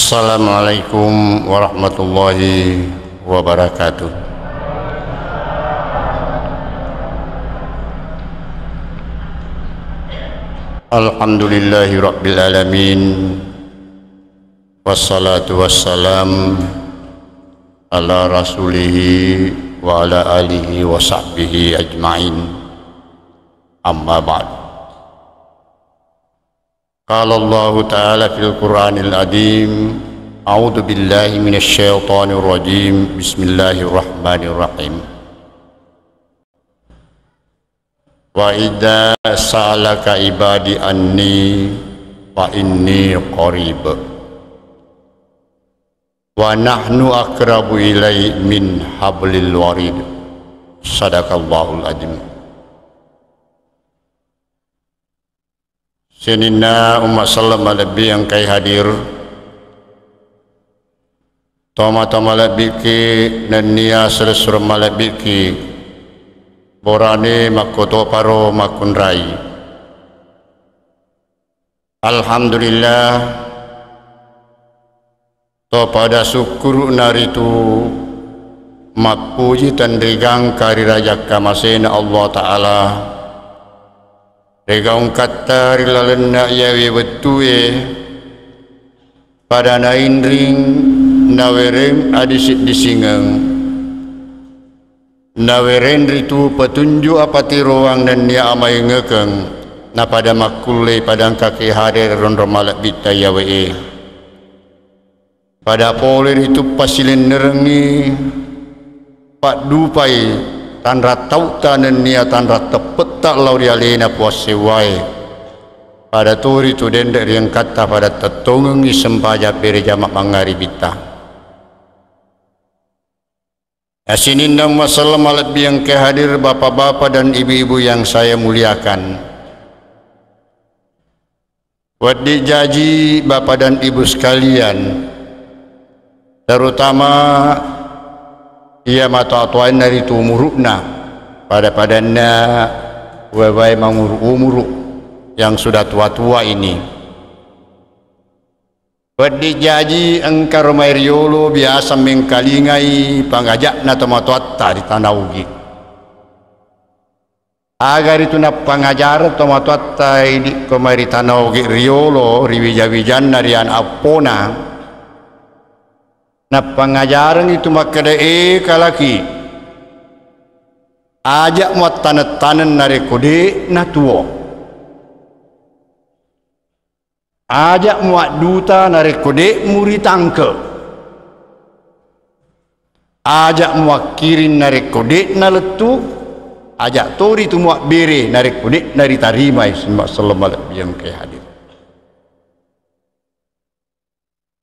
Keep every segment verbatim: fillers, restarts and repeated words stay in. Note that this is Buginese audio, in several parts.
Assalamualaikum warahmatullahi wabarakatuh. Alhamdulillahi rabbil alamin. Wassalatu wassalam ala rasulihi wa ala alihi wa sahbihi ajmain. Amma ba'd. Qala Allahu ta'ala fil Qur'anil azim, a'udzu billahi minasy syaithanir rajim. Bismillahirrahmanirrahim. Wa idza sa'alaka ibadi anni fa inni qarib. Wa nahnu aqrabu ilai min hablil warid. Sadaqallahul azim. Sininna umma selleng malebbi engkai hadir, tomatoa malebbiki nennia silessureng malebbiki, borane makkotoparo makkunrai. Alhamdulillah, to pada sukkuru'na ritu mappuji tenrigangka ri rajakka masena Allah Ta'ala, ri gaungkatta ri lalenna iyawe wettue, pada nainring nawereng adisi-disingeng. Nawereng ritu petunjuk apatiroang nennia amaingekeng, napada makkullei padangkaki hadere ronrong malebbitta iyawe e. Pada pole ritu pasilennerengngi paddupai tanra tauta nennia tanra teppetta lao ri alena Puang Sewwae. Pada to ritu denre ri engkatta pada tettongengngi sempajang bere jama mangngaribitta. Sininna umma selleng malebbi engka hadir, bapak-bapak dan ibu-ibu yang saya muliakan. Wedding jaji bapak dan ibu sekalian, terutama iya matoa-toainna ritu umuru'na, pada-padanna wae-wae manguru-umuru yang sudah tua-tua ini. Wedding jaji engkaro mai riolo biasa mengkalingai pangaja'na tomatoatta ri Tana Ogi. Aga ritu nappangajareng tomatoatta idi ko mai ri Tana Ogi riolo, ri wija-wijanna, ri ana appona. Nappangajareng itu makkeda, "E kalaki, aja muattaneng-taneng narekko de' natuo." Aja muadduta narekko de' muritangke. Aja muakkiring narekko de' nalettu. Aja tori tu muabbere narekko de' naritarimai. Sining umma selleng malebbi engkae hadir.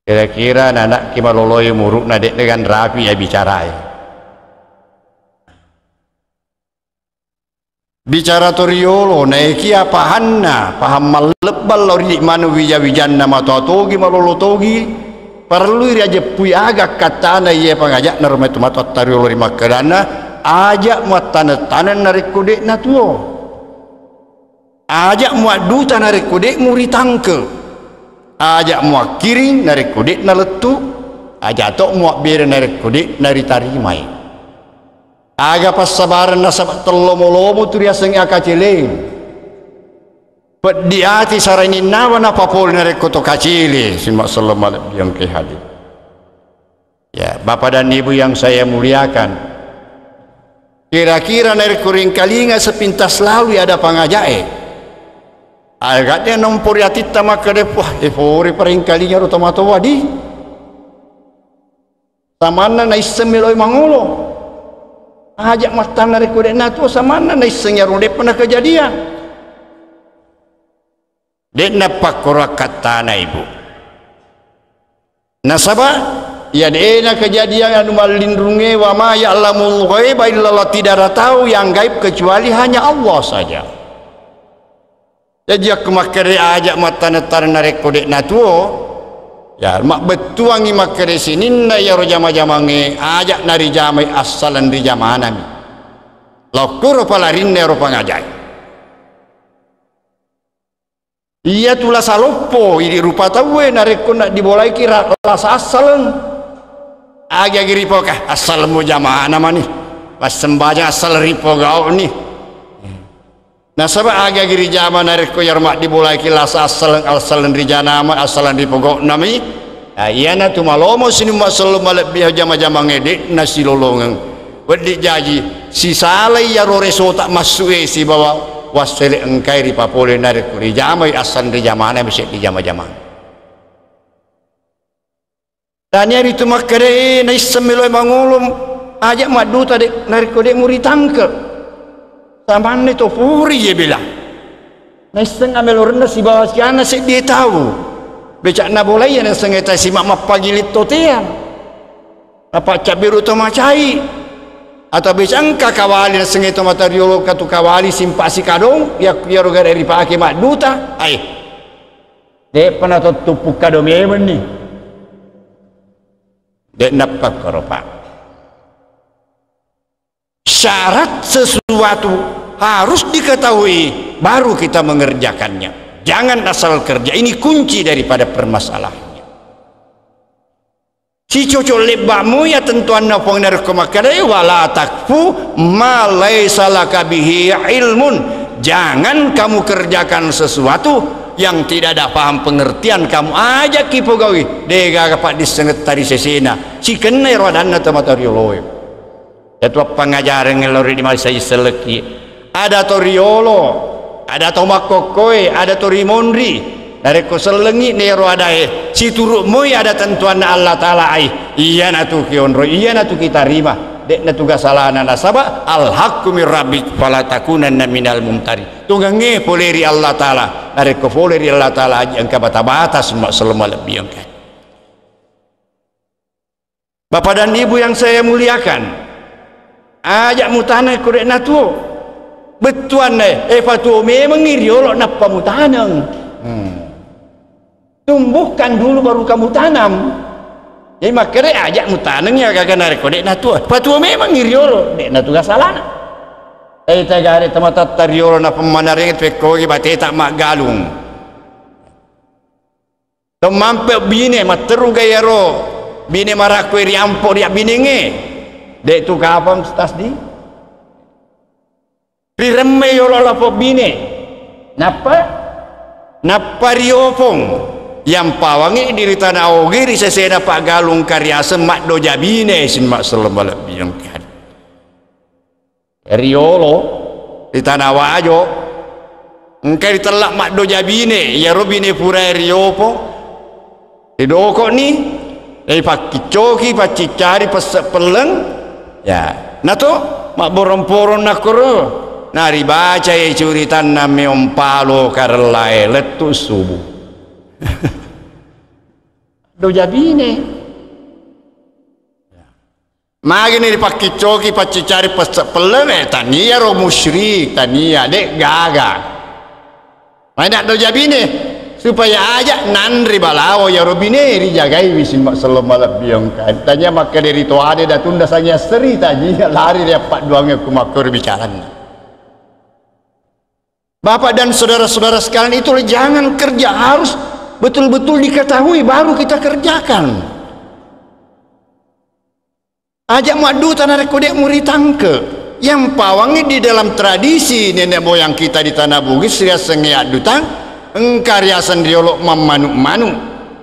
Kira-kira nanakki maloloi umuru'na de' naganrapi ya bicarae. Bicara to riolo, naekia pahanna, pahang mallebbang lao ri maneng wija-wijanna, matoa togi, malolo togi, parellui riajeppui aga akkattana iye pangaja'na ro mai tomatoatta riolo ri makkedanna, aja muattaneng-taneng narekko de' natuo. Aja muadduta narekko de' muritangke. Aja muakkiring narekko de' nalettu. Aja to muabbere narekko de' naritarimai. Aga passabareng nasaba tellomo-lomo tu riasengnge akaceleng. Peddi ati saraininnawa napapole narekko to kacele, sining umma selleng malebbi engkae hadir. Ya, Bapak dan Ibu yang saya muliakan, kira-kira narekko ringkalinga sepintas lalu ada pangaja'e, aga de' nompo ri atitta makkeda, "Wah, e pore paringkalinga ro tomatoa di." Samanna naisseng meloi mangolo. Aja mattanna rekko de' natuo, samanna naisseng iyaro de'pa nakajadiang. De' nappakkoro akkattana, Ibu. Nasaba iya de' nakajadiang anu mallinrungnge, wa ma ya'lamul ghaiba illallah, tidak ada tahu yang gaib kecuali hanya Allah saja. Jaji, akko makkeda aja mattaneng-taneng narekko de' natuo, ya, mabbettuangngi makkeda sininna iyaro jama-jamangnge aja narijamai assaleng rijamanami. Laokkoro palarinna iyaro pangajae. Iyatu lasa loppo, idi rupa tauwe narekko naddibolaiki ra-, lasa assaleng. Agi-agi ripoka, assaleng mujamana mani. Passembajang assaleng ripogau'ni. Nasaba agi-agi rijama narekko iyaro maddibolaiki lasa assaleng, assaleng rijanama, assaleng ripogau'nami. Ah, iyanatu malomo sining umma selleng malebbi jama-jamangnge de'na silolongeng. Wedding jaji, sisalai iyaro resota massu'e sibawa wassele engkai ripapole narekko rijamai assaleng rijamana seddi jama-jamang. Tania ritu makkeda, "Eh, naisseng meloe mangolo, aja madduta de', narekko de' muritangke." Samanne to puri ye bela. Naisseng amelorenna sibawa siana seddi tau. Beca'na bolai ya naisseng eta sima mappagili totea. Apa cabbiru to macai. Atau becangka kawali naisseng to mata riolo katu kawali simpa sikadong, ya, yaro gare ripake madduta. Ai. De'pa natottu pukkado memenni. De' nappakkoro, Pak. Syarat sesuatu harus diketahui, baru kita mengerjakannya. Jangan asal kerja. Ini kunci daripada permasalahannya. Sicoco' lebba'mu ya tentuanna Puang narekko makkeda, "Wala takfu ma laisa laka bihi ilmun." Jangan kamu kerjakan sesuatu yang tidak ada paham pengertian kamu. Aja' ki pogaui, de' gaga paddissengetta ri sesena. Sikenna ero adanna tomatoa rioloe. Yatu appangajareng lao ri masa iselekki. Ada to riolo, ada to makkokkoe, ada to rimonri. Narekko sellengngi nero adae, situru' moi ada tentuanna Allah Ta'ala ai. Iyanatu kionroi, iyanatu kitarima. De'na tu gasalana nasaba al-haqqu min rabbik fala takunanna minal mumtari. Tungengnge pole ri Allah Ta'ala. Narekko pole ri Allah Ta'ala aji engka bata-bata semma sellemma lebbi engka. Bapak dan Ibu yang saya muliakan, aja' mutaneng ko de' natuo. Bettuanna, eh, fatuo memengngi riolo nappa mutaneng. Hmm. Tumbuhkan dulu baru kamu tanam. Jadi makkeda aja' mutaneng ya gaga narekko de' natuo. Fatuo memengngi riolo, de' natu gasalana. Eh, tagare tematatta riolo na pemmanareng pekkogi bateta maggalung. Tommampe bine, matteru ga iyaro bine marakko ri ampo ri abbinengnge. De' tu kapang tasdi. Riremme yolo lapo bine. Nappa, nappa riopong. Yang pawangi diri tana ogi ri sesena paggalung kariaseng maddoja bine simma sellemma lebbi engka. Riolo ri Tana Wajo, engka ritella maddoja bine, iyaro bine purae riopo, ridoko'ni, ripakkiccoki, paccicari pesse' pelleng, ya, nato mabborong-porong nakkoro, naribacai curitanna meong palo karellae lettu subu. Doja bine. Magini ripakkiccoki paccicari pesse' pelleng, eh, tania ro musyrik, tania, de' gaga. Maina doja bine, supaya aja' nanri balawo iyaro bine rijagai wi simma sellemma lebbi engka. Tania makkeda ri toane datunda sanya seri tania lari ri appadduangnge ku makkoro bicaranna. Bapak dan saudara-saudara sekalian, itu jangan kerja, harus betul-betul diketahui baru kita kerjakan. Aja' muadduta narekko de' muritangke. Yang pawangi di dalam tradisi nenek moyang kita di Tanah Bugis riasengnge addutang, engka riaseng riolo mammanu'-manu',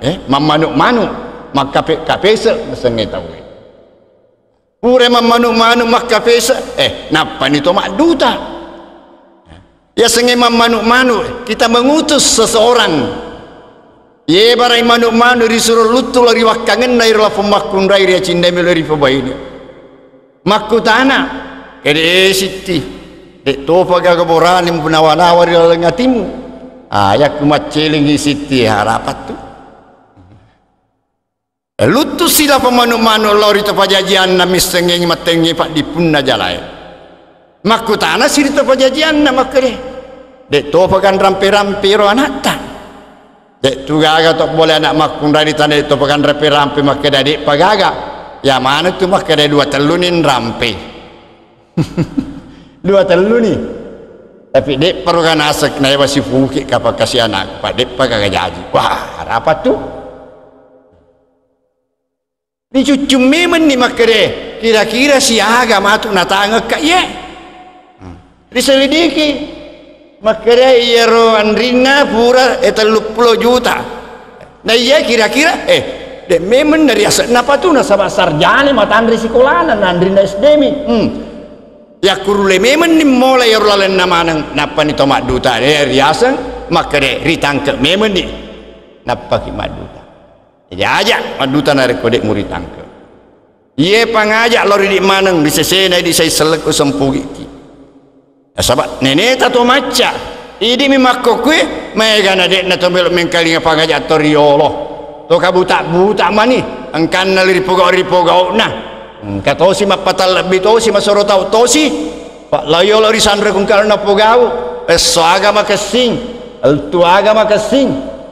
eh, mammanu'-manu', makkape-kapese' nasengnge tauwe. Pura mammanu'-manu' makkapese', eh, nappani to madduta. Yasengnge mammanu'-manu', kita mengutus seseorang. Ye barai manu'-manu' risuro luttu lao ri wakkangenna iro lapong makkunrai ri acinnai melo ripobaine. Makkutana, kede sitti, de' topa gaga borane munawa-nawa ri laleng atimmu. Ah, yakku maccelengi sitti harapattu. Luttu silapa manu'-manu' lao ri to pajajianna missengngengngi mattengngi paddippunna jalae. Makkutana si ri to pajajianna makkede, de' topa kan rampe-rampe ro ana'ta. De' tu gaga to bole ana' makkunrai ri tana de' topa kan rampe-rampe makkeda de' pa gaga. Ya maneng tu makkeda dua tellu ni nrampe. Dua tellu ni. Tapi de'pa roga naseng naewa sipuki kapang kasi anakku, Pak, de'pa gaga jaji. Wah, arapa tu? Ricuccung memenni makkeda, kira-kira siaga matu natangekka iye? Hmm. Riselidiki. Makkeda iyaro anrinna pura, eh, telluppulo juta. Na iya kira-kira, eh, de' memeng nariaseng napatu nasaba sarjana matanre sikolana, na anrinna S D mi. Hmm. Yakkurulle memenni mola iyaro lalenna maneng, nappani to madduta, eh, riaseng, makkeda ritangke memenni. Nappaki madduta. Jadi aja madduta narekko de' muritangke. Iye pangaja lao ridi maneng ri sesena idi sai sellekku sempugikki. Nasaba neneta to macca, idi mi makkokkue, maegana de'na to melo mengkalinga pangaja to riolo. To kabuta-buta mani, engkanna ripogau-ripogau'na. Engka tosi mappatang lebbi tosi, masoro tau tosi. Pak, lao yolo ri sanre kungkalo napogau, esso aga makessing, lettu aga makessing.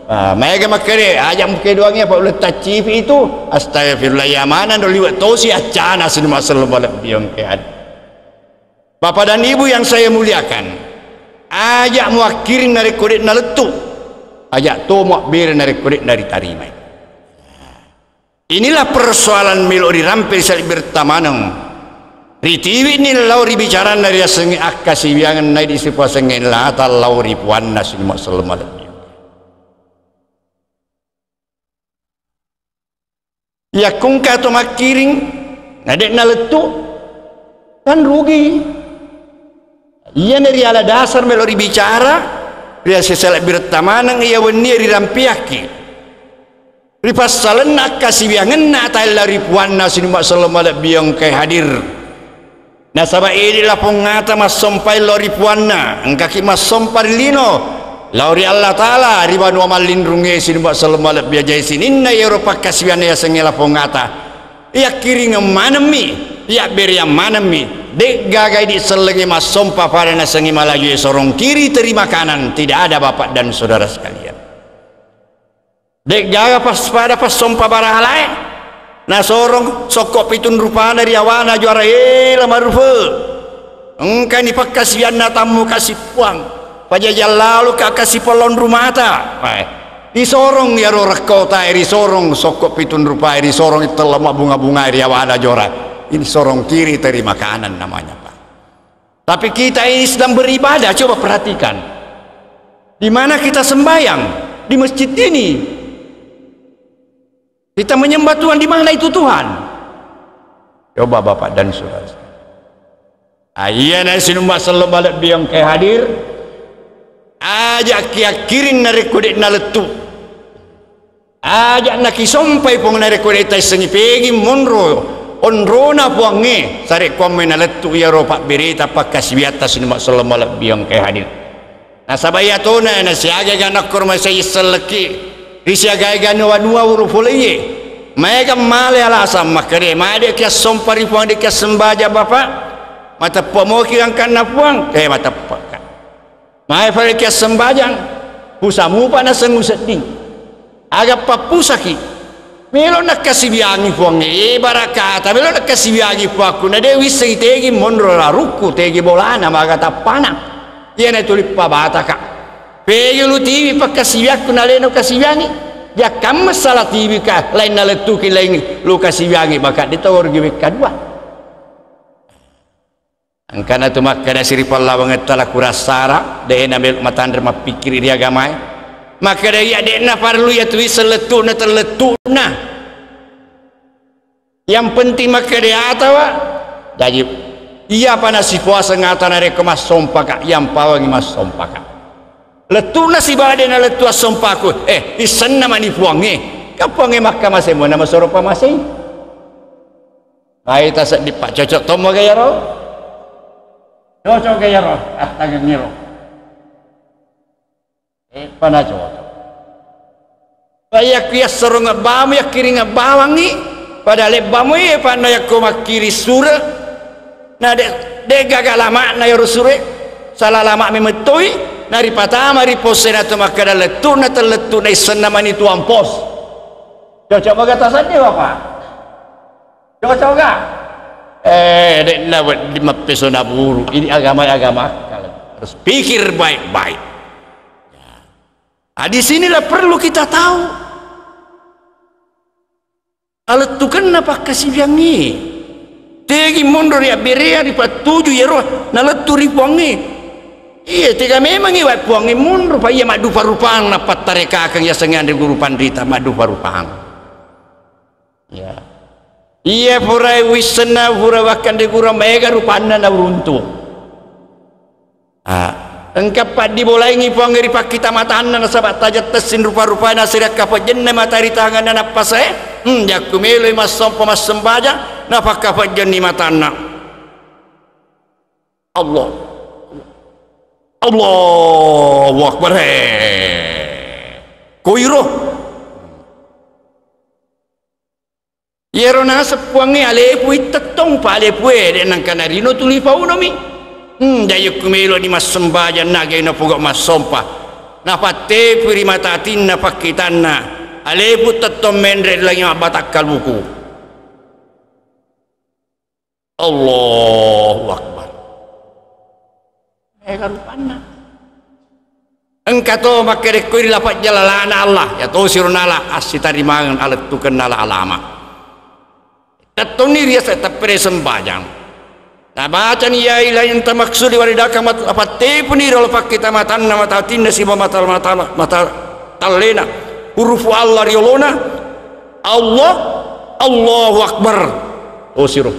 Ah, maega makkede, aja mukedoangi apa uleng taccipi itu. Astagfirullah, iya maneng do liwe' tosi accana sinu masello malebbi ongke ad. Bapak dan Ibu yang saya muliakan, aja muakkiring narekko de' nalettu. Aja to muabbere narekko de' naritarimai. Inilah persoalan melo rirampe ri salebbiretta maneng. Ritiwini lao ri bicaranna riasengnge akkasiwiangenna idi sipuasengnge lata lao ri puanna sining masello malebbi. Yakkungka to makkiring, na de' nalettu, kan rugi. Iyana riala dasar melo ribicara, riaseng salebbiretta maneng iya wennie rirampiakki. Ripassalenna akkasiwiangenna atae lao ri puanna sining masello malebbi ongkae hadir. Nasaba idi lapong ata massompai lao ri puanna, engkaki massompa ri lino, lao ri Allah Ta'ala, ri banua mallinrungnge sining masello malebbi ajai sininna iyaro pakkasiwianna yasengnge lapong ata. Yakkiringeng manemmi, yabbereang manemmi, de'gaga idi sellengnge massompa pada nasengngi malajue sorong kiri terima kanan, tidak ada bapak dan saudara sekalian. De'gaga pas-, pada passompa barahalae, nasorong sokko pitung rupana ri awana juara ela marufe. Engkani pakkasiwianna tammu kasi puang, pajajang lalo ka kasi pallong rumata. Eh, risorong iyaro rekkotae, risorong sokko pitung rupae, risorong ittello mabbunga-bungae ri awana juara. Ini sorong kiri terima kanan namanya, Pak. Tapi kita ini sedang beribadah, coba perhatikan. Di mana kita sembahyang? Di masjid ini. Kita menyembah Tuhan, di mana itu Tuhan? Coba Bapak dan Saudara. Ah, iyana sining masello malebbi ongkae hadir. Aja kiakkiring narekko de' nalettu. Aja nakisompai Puang narekko de' taissengngi pegi monro onrona Puangnge, sarekkuammenna lettu iyaro pabbereta pakkasiwiatta sining masello malebbi ongkae hadir. Nasaba iyatona nasiaga ga nakkoro masei sellekki risiagae ga nuwa-nuwa uro poleye. Maega male alasang makkeda, made kiassompa ri Puang, de' kiassembajang Bapak. Mateppe moki gangkanna Puang, eh, mateppeka. Mae fale kiassembajang, pusamupa nasengngu sedding. Aga pappusaki. Melo nakkasiwiangi Puangnge, eh, barakata, melo nakkasiwiangi Puakku, na de' wissengi tegi monro larukku, tegi bolana, maga tappana. Iyana tuli pabataka. Pegi lu tiwi pakkasiwiakku, na leno kasiwiangi. Jakkamma sala tiwika, lain nalettuki, lain lu kasiwiangi, maka de' tau rugi wekka dua. Engkana tu makkeda siri pallawangetta la kurassara, de' namelo matanre mappikkiri ri agamae. Makkeda iya de' naparellu iya tu isseng lettu'na tellettu'na. Yang penting makkeda atawa, jaji iyapa nasipuaseng ata narekko massompaka, yang pawangi massompaka. Lettu'na sibawa de' nalettu assompaku, eh, issenna mani Puangnge. Ka Puangnge makkamasei mo namasoro pamasei. Maita seddi, Pak, cocok tommo ga iyaro? Cocok ga iyaro? Attangengngiro. Eh, pana cocok. Pak, yakku yassorong ebbamu, yakkiring ebbawangngi. Pada lebbamu, eh, panna yakko makkiri sure. Na de', de' gaga lama'na iyaro sure. Sala lama' memettoi. Na ripatama ri pos e na to makkeda lettu'na tellettu'na issenna mani tuang pos. Cocok baga taseddi, Bapak? Cocok ga? Eh, de'na wedding mappesona buru. Ini agama, agama akal. Harus pikir baik-baik. Ya. Ah, di sinilah perlu kita tahu. Alettukenna pakkasiwiangnge. Tegi monro ri abberea, ripattuju iyaro nalettu ri Puangnge. Iya, tega memangngi wae Puangnge monro, pa iya maddupa-rupang napattarekakeng yasengnge anre guru panrita maddupa-rupang. Ya. Iya pura wissenna, pura wakkanre guru maega rupanna nauruntu. Ah, engka paddibolaingi Puangnge ri pakkita matanna, nasaba tajeng tessing rupa-rupae, nasiri akkapejjenna mata ri tanganna nappasae. Hmm, jakku meloi massompa massembajang, napakkapejjenni matanna. Allah. Allahu Akbar. He. Koiro. Iyaro naseng Puangnge, alepu ittettong, pa alepue, de nangka narino tuli paunomi. Hmm, jaji ku meloni massembajang, nagai napogau massompa. Napattepui ri mata atinna pakkitanna, alepu tettong menre langi mabbatakkaluku. Allahu Akbar. Ega rupanna. Engka to makkedekkoi ri lapang jalalana Allah, ya to siro nala assitarimangeng alettukenna ala alama. Tettonni riaseng teppere sembajang. Nabacani ya ilahi anta maksudi waridaka mat-, pattepuni ri olo pakkita matanna, mata atinna, siba mata, mata, mata tallena. Hurufu Allah riolona. Allah, Allahu Akbar. Oh, siro.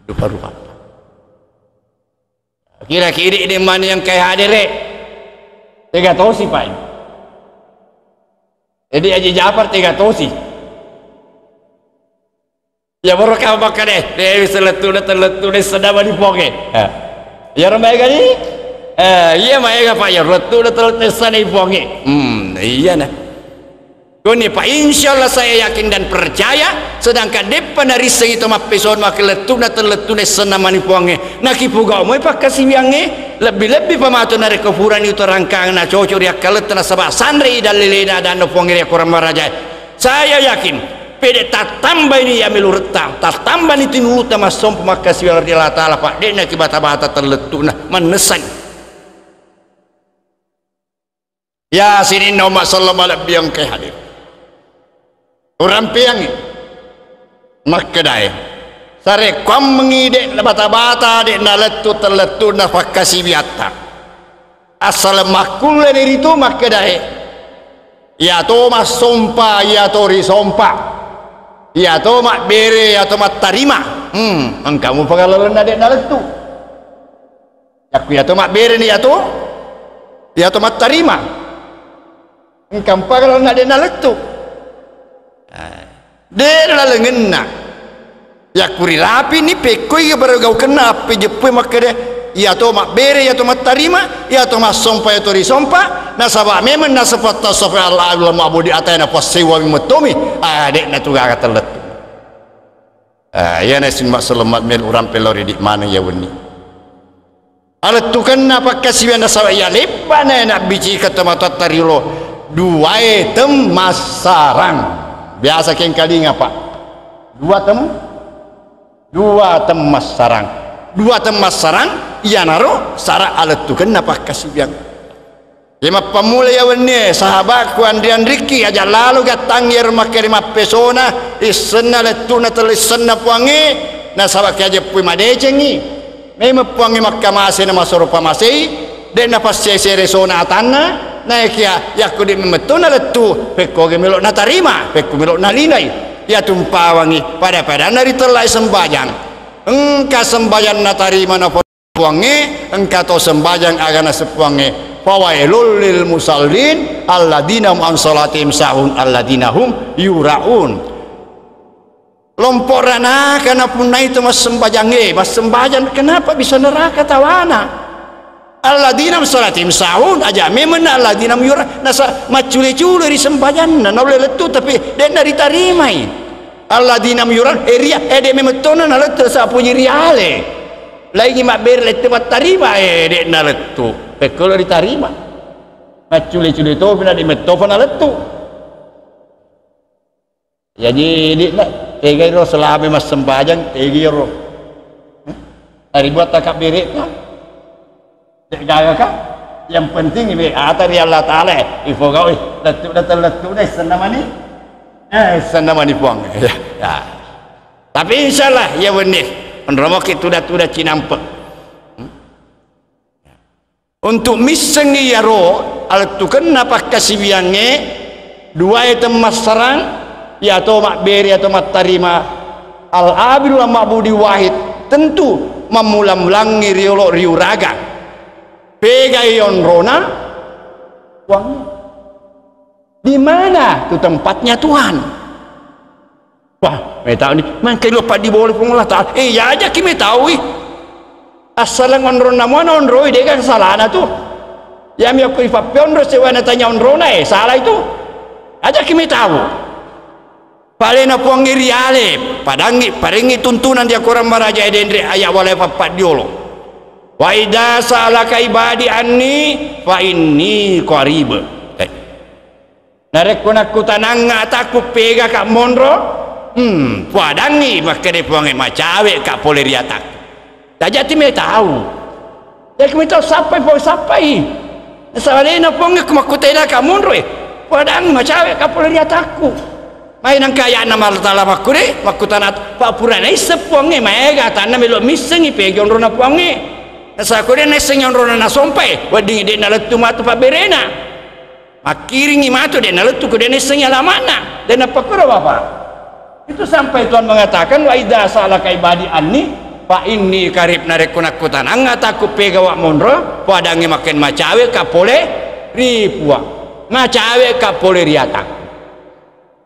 Dupa-rupa. Kira-kira de mani yang kayak hadere. Tega tosi, Pak. Jadi Haji Jafar tega tosi. Ya, baru kau makan deh. Deh, bisa lettu, lettu, lettu, deh, sedang di poke. Ya. Ya, orang baik kali? Eh, iya, maega, Pak. Ya, lettu, lettu, lettu, sana di poke. Hmm, iya, nah. Kuni, Pak, insya Allah saya yakin dan percaya, sedangkan deppa narissengi to mappesona makkalettuna tellettuna essenna mani Puangnge. Nakipugau moi pakkasiwiangnge, lebbi-lebbi pamato narekko purani utarangkang na cocok ri akkaletta nasaba sanrei dallelena adanna Puangnge ri akorang marajae. Saya yakin, pede tattambaini iya meluretta, tattambani tinulutta massompa makkasiwiang ri Allah Ta'ala, Pak, de'na kibata-bata tellettuna, mannessani. Ya sininna umma selleng malebbiang ke hadir. Urampiangngi. Makkedae. Sarekkuammengngi de' nabata-bata, de' nalettu tellettunna pakkasiwiatta. Assaleng makkulleni ritu makkedae. Iyato massompa, iyato risompa. Iyato mabbere, iyato mattarima. Hmm, engka mupa lalenna de' nalettu. Yakku iyato mabbereni iyato, iyato mattarima. Engka mpaga lalenna de' nalettu. Eh, de' lalengenna. Yakku rirapini pekkoi barang gaukenna appejeppui makkeda, iyato mabbere, iyato mattarima, iyato massompa, iyato risompa, nasaba memeng naseppa tassofe Allah, Allah ma'budi atai napassewami mettomi, ah, de' natugaga tellettu. Ah, iyana simma selamat mel urang pellau ridi maneng iya wenni. Alettukenna pakkasiwiang nasaba iya lebba'na iya nabbicikeng tomatoatta riolo duae temmassarang. Biasa kengkalinga, Pak. Dua tem-, dua temmassarang. Dua temmassarang iyanaro sara alettukenna pakkasiwiang. Iya mappammula iya wennie, sahabatku, anri-anrikki, aja lalo gattangngi ero makkeda mappesona issenna lettu'na tellissenna Puangnge, nasaba kiajeppui madecengngi. Memeng Puangnge makkamase na masoro pamasei, de' napassesere sona atanna, naekia yakko de' memettona lettu, pekkoge melo natarima, pekko melo nalinai. Iya tumpawangngi pada-padanna ritellai sembajang. Engka sembajang natarima na Puangnge, engka to sembajang aga naseng Puangnge, "Fawailul lil musallin alladzina hum an salatihim sahun alladzina hum yuraun." Lompo ranaka napunnai to massembajangnge, massembajang kenapa bisa neraka tawana? Alladzina hum salatihim sahun, aja memeng alladzina hum yura-, nasa maccule-cule ri sembajanna, naulle lettu tapi de'na ritarimai. Alladzina hum yura-, eh, ria-, eh, de' memettona nalettu sapuji riale. Laingi mabbere lettu mattarima, eh, de'na lettu. Pekkolo ritarima. Maccule-cule topi na de' mettopa nalettu. Jaji, de'na, tegai ro selama massembajang, tegi ro. Eh? Naribuat takabbere'na. De'gaga ka? Yang penting ibe ata ri Allah Ta'ala, eh, ifogawi. Lettu' da tellettu' da issenna mani. Eh, issenna mani Puang. Ya. Ya. Tapi insya Allah, ya wenni. Onromoki tuda-tuda cinampe'. Hmm? Untuk missengngi iyaro alettukenna pakkasiwiyangnge, duae temmassarang, iyato mabbere atau mattarima al-abidul ma'budi wahid, tentu mammula-mulangngi riolo riuraga. Pegai onrona Puang. Di mana tu tempatnya Tuhan? Wah, metau ni, mangkai lo paddi bole Puang Allah Ta'ala. Eh, ya ajaki metaui. Assaleng onronna muana onroi, de'ga salana tu. Yami okko ifappeonro sewana tanya onrona, eh, salah itu. Ajaki metau. Palena Puangnge riale, padangngi, parengngi tuntunan di akorang maraja e denre aya wala e pappaddiolo. Wa idza sa'alaka ibadi anni fa inni qarib. Eh. Narekko nakkutanangnga atakku pegaka monro, hmm, puadangngi makkeda Puangnge, macawe'ka pole ri atakku. Tajati metau. Jaki metau sappai Puang sappai. Nasalena Puangnge ko makkutanaka monro, eh, puadangngi macawe'ka pole ri atakku. Mai nangka aya'na Allah Ta'ala makkure, makkutana, pa pura naisseng Puangnge, maega atanna melo missengngi pegi onrona Puangnge. Nasaba ko de naissengngi onrona nasompai, weddingngi de nalettu matu pabberena. Makkiringngi matu, de nalettu ko de naissengngi alama'na. De napakkuro, Bapak? Itu sampai Tuhan mengatakan, "Wa idza sa'alaka ibadi anni fa inni qarib." Narekko nakkutanangnga atakku pegawa monro, puadangngi makken macawe'ka pole ri Puang. Macawe'ka pole ri atakku.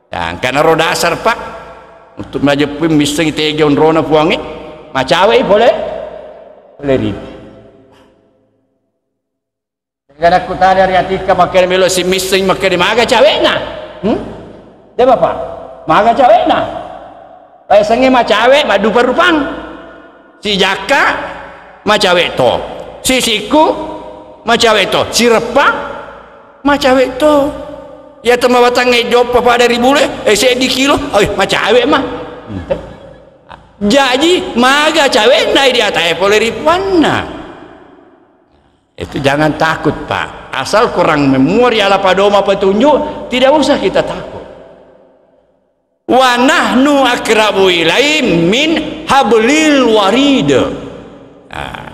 Ya, engkana ro dasar, Pak. Untuk majeppu missengngi tegi onrona Puangnge, macawe'i pole, pole ri. Kadakku tadi hari atikka makkeda melo simisseng makkeda maga cawe'na. Hmm? De Bapak, maga cawe'na. Payasengnge macawe maddupa-rupang. Sijakka macawe to. Sisikku macawe to. Sireppa macawe to. Iya temawatangnge joppa pada ri bule, eh, seddi kilo, oi, macawe ma. Jaji maga cawe'na di atae pole ri puanna. Itu jangan takut, Pak. Asal kurang memori ala padoma petunjuk, tidak usah kita takut. Wa nahnu aqrabu ilai min hablil warid. Nah,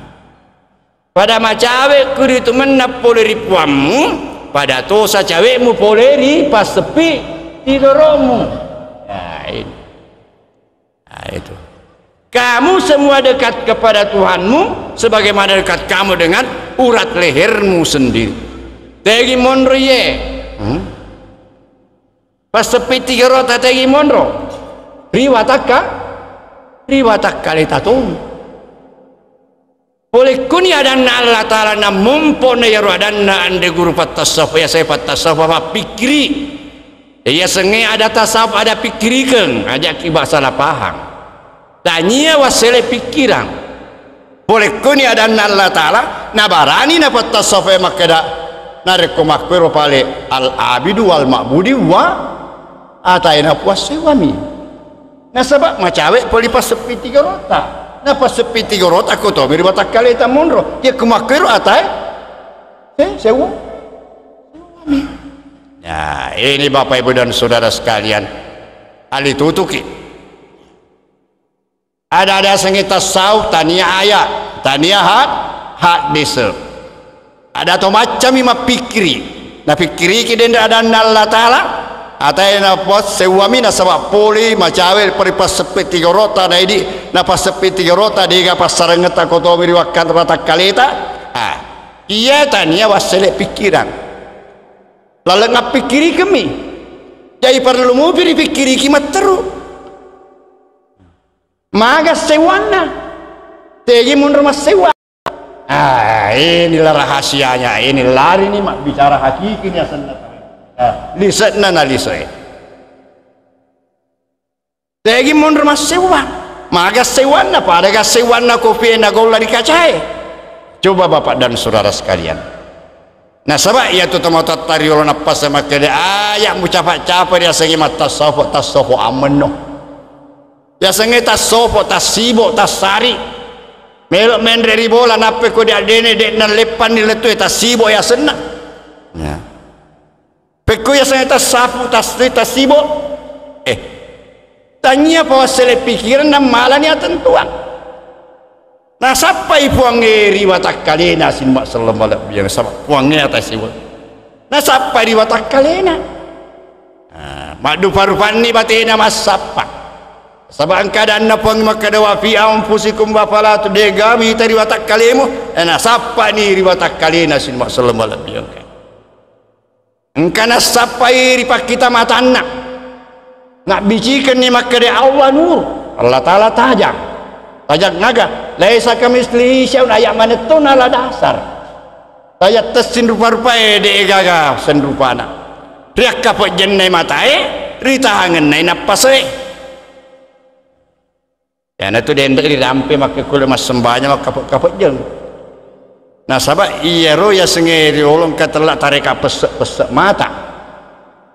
pada macawe kuritu mennang pole ri puammu, pada tosa cawe'mu pole ri passeppi tigoromu. Nah, ini. Nah, itu. Kamu semua dekat kepada Tuhanmu sebagaimana dekat kamu dengan urat lehermu sendiri. Tegi monro ye. Hmm? Passeppi tiga rota tegi monro. Riwatakka, riwatakka leta tong. Polekkuni adanna Allah Ta'ala nammompo na iyaro adanna anre guru pattasawuf, ya saya pattasawuf, mappikkiri. Iya sengnge ada tasawuf, ada pikkirikeng, ajaki ba salah paham. Tania wassele pikkirang. Polekkuni adanna Allah Ta'ala, nabarani napattasawuf makkeda, narekko makkuero pale al-abidu wal ma'budi wa ataina puassewami. Nasaba macawe poli passeppi tiga rota. Na passeppi tiga rota ko tomi ri watakkaleta monro. Iya ko makkuero atae. Eh, sewa. Nah, ini Bapak Ibu dan Saudara sekalian. Ali tutuki. Ada-ada sengi tasawuf, tania ayat, tania had-, hadis. Ada to maccami mappikkiri. Napikkiriki denre adanna Allah Ta'ala. Atae na puas sewwami nasaba poli macawe pori passeppe tiga rota naidi na passeppe tiga rota dega passarengetta ko tomi ri wakkanta watakkaleta. Ah, iya tania wassele pikkirang. Laleng appikkirikemmi. Jadi parellu mupi ripikkiriki matteru. Maga sewwanna? Tegi monro massewwa? Ah, inilah rahasianya. Ini lari ni mabbicara hakiki ni asenna. Ah, lise'na na lise'e. Tegi monro massewwa? Maga sewwanna? Pada ga sewwanna kopie na golla ri kacae? Coba Bapak dan Saudara sekalian. Nasaba iyatu tomatoatta riolo nappasa makkeda, aya mucapa-capa riasengnge mattasawuf, tasawuf ammenno. Riasengnge tasawuf, tassibo, tassari. Melo menre ri bola, nappe ko de-, dene, de' nalleppanni lettu e, tassibo yasenna. Ya. Pekko yasenna tassapu, tas-, tassibo. Eh, tania pa wassele pikiran, nammalani atentuang. Nasappai Puangnge ri watakkalena sining masselleng malebbiang, saba Puangnge atasibot. Nasappai ri watakkalena. Ah, maddupa-rupanni batena massappa. Saba engka adanna Puang makkeda, "Wa fi anfusikum afala tu-," de' gaga mita ri watakkalemu, eh, nasappani ri watakkalena sining masselleng malebbiang. Engka nassappai ri pakkita matanna. Nabbicikenni makkeda, "Allah nur." Allah Ta'ala tajang. Tajang aga? "Laisa kamitslihi syai'un," aya' manetto nala dasar. Tajang tessing rupa-rupae, de' gaga senrupana. Riakkapejjennai matae, ritahangennai nappase'e. Iyanatu denre rirampe makkekkulle massembajang makkape-kapejjeng. Nasaba iyaro yasengnge riolo engka tella tareka pesse-pesse mata.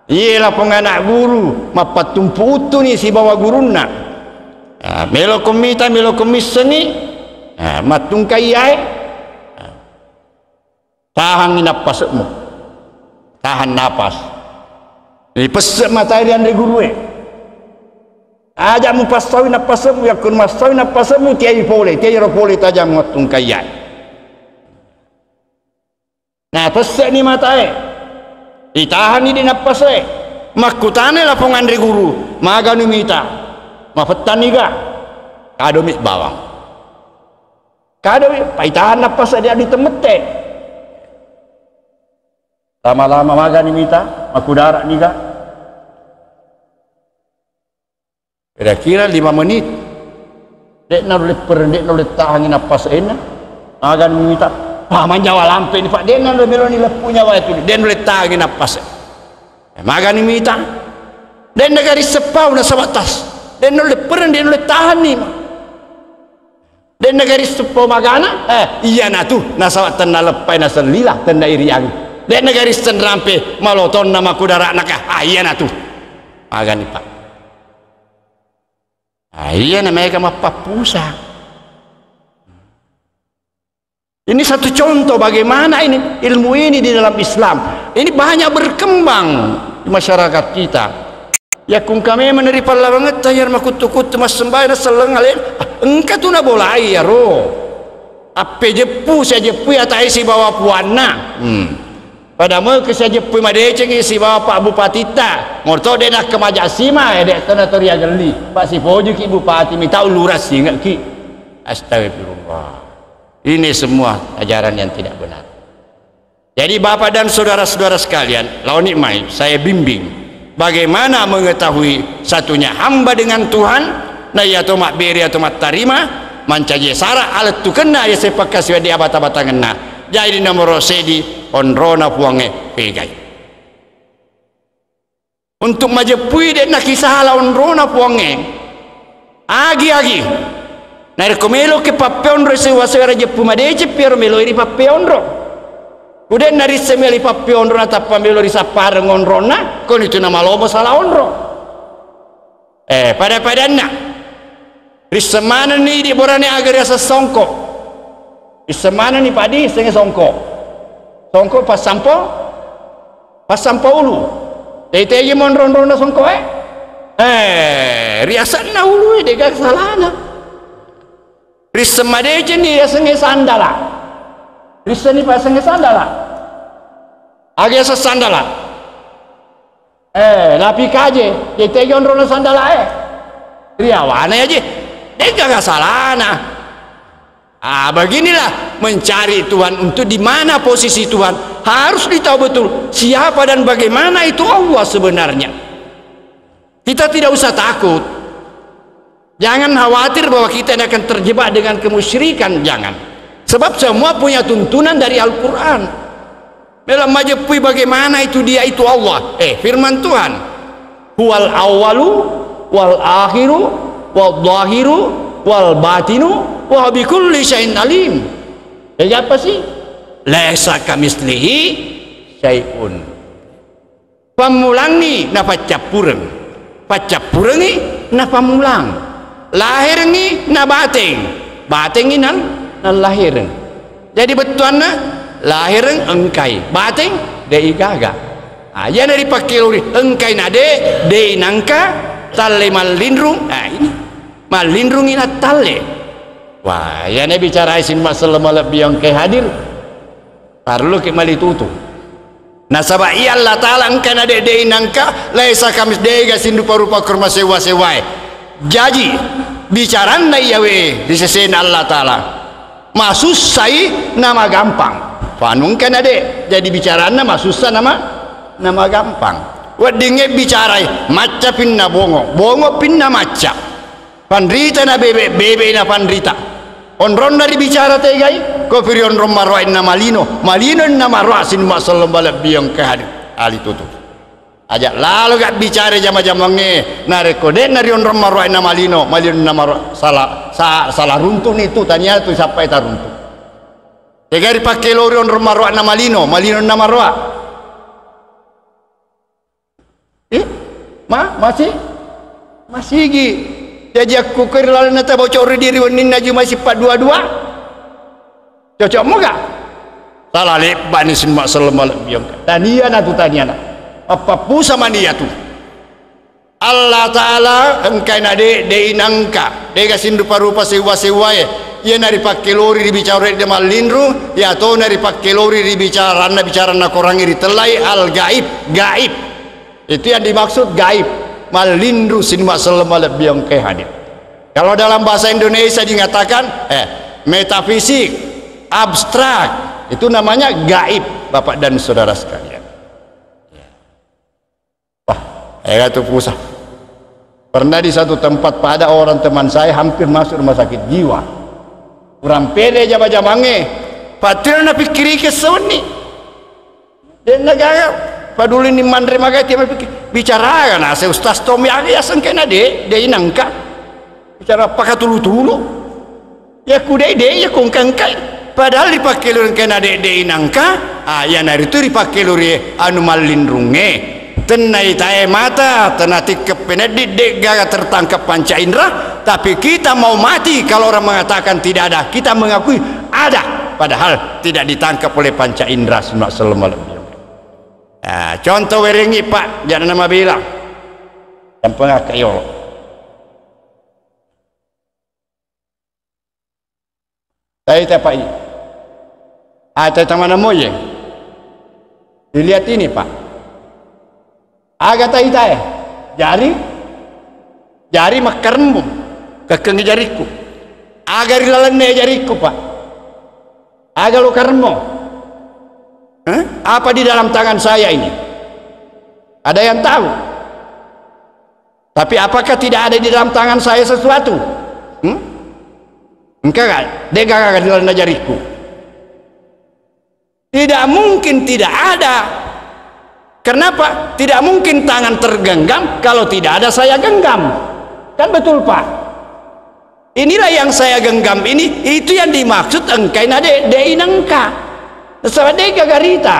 Iye lapong ana' guru mappattumpu uttuni sibawa gurunna. Ah, meloko mita, meloko missengngi. Ah, mattungkai iyae. Ah. Tahangngi nappase'mu. Tahan napas. Ripesse' matae ri anre gurue. Aja' mupassaui nappase'mu, yakko massaui nappase'mu, tiai pole, tiai ro pole tajang mattungkaiyae. Napesse'ni matae. Itahanni di nappase'e. Makkutanai lapong anre guru, "Maganu mita? Mafettanniga?" Kadomi bawang. Kadomi, paitahan nappase' de' ditemmette. Lama-lama magani mita, makudara niga? Kira-kira lima menit. De' naulle pereng, de' naulle tahangi nappase'na. Magani mita, pa manjawa lampe ni, Pak, de' naulle meloni leppu nyawa itu, de' naulle tahangi nappase'. Eh, magani mita. De' naga risseng pau nasaba tas. De' naulle pereng, de' naulle tahanni. De' naga risseng pau magana, eh, iyanatu, nasaba tennaleppai nasellila, tennairiangi. De' naga risseng rampe malotonna makudara'na ka, ah, iyanatu. Magani, Pak. Ah, iyana maega mappappusa. Ini satu contoh bagaimana ini ilmu ini di dalam Islam. Ini banyak berkembang di masyarakat kita. Yakko engka memang ri pallawangetta iyaro makuttu-kuttu massembajang selleng alena, ah, engka tu nabolai iyaro. Appejeppu, siajeppui atae sibawa puanna. Hmm. Pada meke siajeppui madecengi sibawa Pak Bupatitta. Morto de' nakkemaja sima, eh, de' to nato riagelli. Pak sipojuki bupati, mita ulurang singekki. Astagfirullah. Ini semua ajaran yang tidak benar. Jadi, Bapak dan saudara-saudara sekalian, laoni mai saya bimbing bagaimana mengetahui satunya hamba dengan Tuhan, na iya to mabbere atau mattarima, mancaji sara alettukenna iya seppakka siwedding abata-batangenna. Jadi, nomoro seddi, onrona Puangnge pegai. Untuk majeppui, de' nakisala onrona Puangnge. Agi-agi. Narekko meloki pappeonro sewa-sewa jeppu madeceng, piaro meloi ripappeonro. Ku de' narisseng melo ripappeonro natappa melo risappareng onronna, konitu namalomo sala onro. Eh, pada-padanna. Risseng manenni idi borane aga riaseng songko. Risseng manenni padi, sengnge songko. Songko passampo, passampo ulu. Tei-tei monro-onronna songko e. Eh, riasenna ulu e, de' gaga salana. Risseng madecenni riasengnge sandala. Rissenni pa riasengnge sandala. Aga riaseng sandala? Eh, lapikaje, tei-tei onrona sandala e. Riawana aje. De' gaga salana. Ah, beginilah mencari Tuhan untuk di mana posisi Tuhan. Harus ditahu betul siapa dan bagaimana itu Allah sebenarnya. Kita tidak usah takut. Jangan khawatir bahwa kita ini akan terjebak dengan kemusyrikan, jangan. Sebab semua punya tuntunan dari Al-Quran. Melo majeppui bagaimana itu Dia itu Allah. Eh, firman Tuhan, "Huwal awwalu wal akhiru wal zahiru wal batinu wa huwa bikulli syai'in alim." Jadi apa sih? "Laisa kamitslihi syai'un." Pammulangngi napaccappureng, paccappurengngi napammulang, laherengngi nabateng, batengngi nal-, Nallahireng. Jadi bettuanna, lahireng engkai, bateng de'i gaga. Ah, iyana ripakkelori engkai na de, de'i nangka, talle mallinrung. Ah, ini mallinrungi nattalle. Wah, iyana bicarai sining masselleng malebbi engkai hadir. Parelluki malitutu. Nasaba iya Allah Ta'ala engka na de, de'i nangka, laisa kamis, de'ga sinrupa-rupa korma sewwa-sewwae. Jaji, bicaranna iyawe ri sesena Allah Ta'ala masussai namagampang. Fanu engka na de, jadi bicaranna masussa nama, namagampang. Weddingnge bicarai, macca pinna bongo, bongo pinna macca. Panrita na bebe, bebe na panrita. Onronna ribicara tegai, kopi ri onrong maroa inna malino, malino inna maroa sining masselleng malebbi engka hadir. Alitutu. Aja lalo ga bicara jama-jamangnge, narekko de'na ri onrong maroa inna malino, malino inna maroa sala, sa, sala runtu'ni tu, tania tu sappai taruntu. Tegai ripakkelori onrong maroa inna malino, malino inna maroa. Eh? Ma? Masih? Masigi. Jaji akkukue ri lalenna tabocori diri wenninna juma sipaddua-dua. Cocok moga? Sala lebbani sining masselleng malebbi engka. Taniana tu taniana. Mappappusa mani iyatu. Allah Ta'ala engkai na de, de'i nangka. De'ga sinrupa-rupa sewwa-sewwae. Iyana ripakkelori ribicara de mallinru, iyatona ripakkelori ribicaranna, bicaranna korangnge ritellai al-gaib, gaib. Itu yang dimaksud gaib. Mallinru sining masselleng malebbi engkai hadir. Kalau dalam bahasa Indonesia dikatakan, eh, metafisik, abstrak, itu namanya gaib, Bapak dan Saudara sekalian. Wah, eh, itu pusat. Pernah di satu tempat, Pak, ada orang teman saya hampir masuk rumah sakit jiwa. Kurang pede jama-jamangnge. Pattiro napikkiri kesonni. De'na gaga padulini manre magai, tiap mapikkiri. Bicara aga nase Ustaz Tommy aga yaseng kena de, de inangka. Bicara pakatulu-tulu. Yakku de, de, yakku engka-engkai. Padahal ripakkelori engkae na de, de inangka, ah, iyanaritu ripakkelori anu mallinrungnge. Tennaitae mata, tenatikke peneddi, de gaga tertangkap panca indera, tapi kita mau mati kalau orang mengatakan tidak ada, kita mengakui ada, padahal tidak ditangkap oleh panca indera, sining masselleng malebbi. Ah, contoh werengi, Pak, jangan nama bilang. Yang pengakak yolo. Taita, Pak, i. Ah, taita mana moye? Dilihat ini, Pak. Aga taitae? Jari? Jari makkaremmu. Kekkengi jarikku. Aga ri lalenna jarikku, Pak? Aga lo karemmo? Eh? Apa di dalam tangan saya ini? Ada yang tahu? Tapi apakah tidak ada di dalam tangan saya sesuatu? Hmm? Engka ga? De gaga di lalenna jarikku. Tidak mungkin tidak ada. Kenapa? Tidak mungkin tangan tergenggam kalau tidak ada saya genggam. Kan betul, Pak? Inilah yang saya genggam ini, itu yang dimaksud engkai na de, de inangka. Nasaba de gaga rita.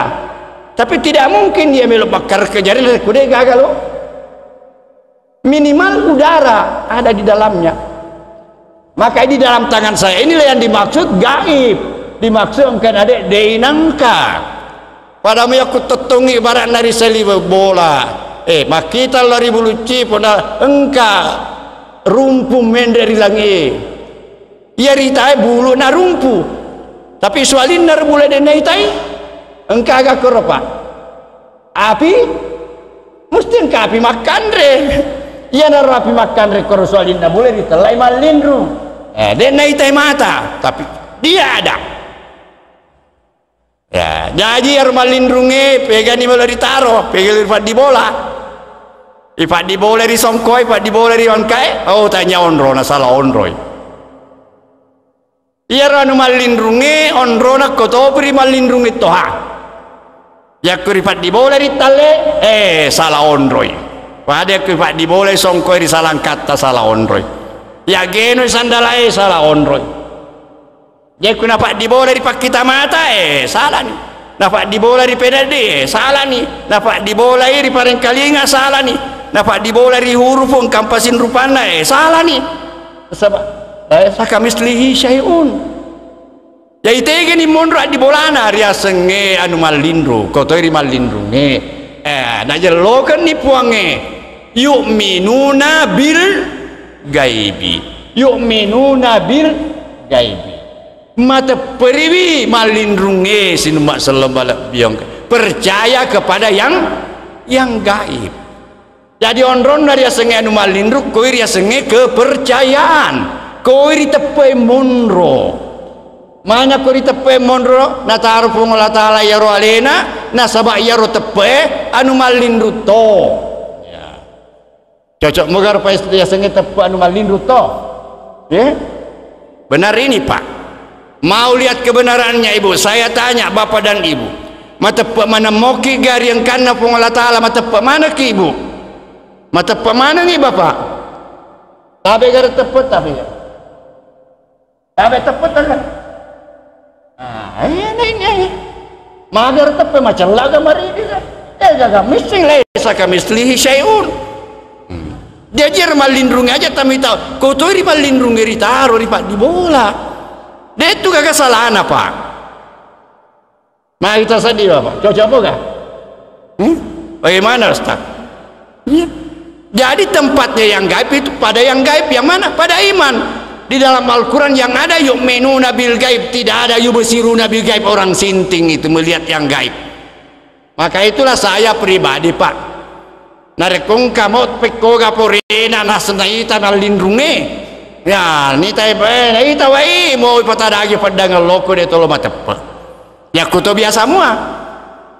Tapi tidak mungkin dia melo bakar ke jari ku de gaga lo. Minimal udara ada di dalamnya. Maka di dalam tangan saya inilah yang dimaksud gaib. Dimaksud engka na de, de inangka. Pada meyakku tettongi ibaratna ri saliweng bola. Eh, makkita lari bulucci pona engka rumpu menre ri langi. Iya ritae bulu na rumpu. Tapi sualinna ro bulu de naitai. Engka aga koro, Pak? Api? Musti engka api makkanre. Iyanaro api makkanre koro sualinna bule ritellai mallinrung. Eh, de naitai mata, tapi dia ada. Ya, jaji iyaro mallinrungnge pegani melo ritaro, pegani rifaddi bola. Rifaddi bola ri songkoe, rifaddi bola ri wangkae. Oh, tanya onrona, sala onroi. Iyaro anu mallinrungnge onrona ko topi ri mallinrungnge toha. Yakko rifaddi bola ri talle, eh, sala onroi. Pada yakko rifaddi bola songkoe ri salangkatta, sala onroi. Yaggenoi sandalae, sala onroi. Yakko nafaddi bola ri pakkita mata, eh, salani. Nafaddi bola ri peneddi, eh, salani. Nafaddi bolai ri parengkalinga, salani. Nafaddi bola ri hurufu engka mpasinrupanna, eh, salani. Saba, laisa kamitslihi syai'un. Jadi tegani monro addibolana riasengnge anu mallinrung, ko toi ri mallinrungnge. Eh, najellokenni Puangnge, yu'minuna bil gaibi. Yu'minuna bil gaibi. Matepperiwi mallinrungnge sinumma selleng malebbiong. Percaya kepada yang, yang gaib. Jadi onronna riasengnge anu mallinrung, koi riasengnge kepercayaan. Koi riteppe'e monro. Mana ko riteppe'e monro, nataro Puang Allah Ta'ala iyaro alena, nasaba iyaro teppe'e anu mallinrung to. Ya. Cocok moga rupa riasengnge teppe anu mallinrung to. Ya? Benar ini, Pak. Mau lihat kebenarannya, Ibu? Saya tanya Bapak dan Ibu. Mateppe maneng moki ga ri engkanna Puang Allah Ta'ala, mateppe manekki, Ibu? Mateppe manengi, Bapak? Tabe ga teppe, tabe ga? Tabe teppe kan? Ah, iya, iya, iya. Mager teppe macella ga maridi ga? Eh, gaga missing laisa kamitslihi syai'un. Hmm. Jaji ero mallinrungnge aja tamita, ko toi ri mallinrungnge ritaro ri paddibola. De tu gaga salana, Pak. Mari kita sedih, Bapak. Cocok apa, Kak? Hmm? Bagaimana, Ustaz? Iya. Jadi tempatnya yang gaib itu pada yang gaib. Yang mana? Pada iman. Di dalam Al-Quran yang ada yu'minuna bil gaib, tidak ada yubsiruna bil gaib. Orang sinting itu melihat yang gaib. Maka itulah saya pribadi, Pak. Narekko engka mo pekkoga porena nasennaita nallinrungnge. Ya, nitai, eh, naita wai mo ipatadagi peddang loko de tolo mateppe. Yakkuto biasa mua.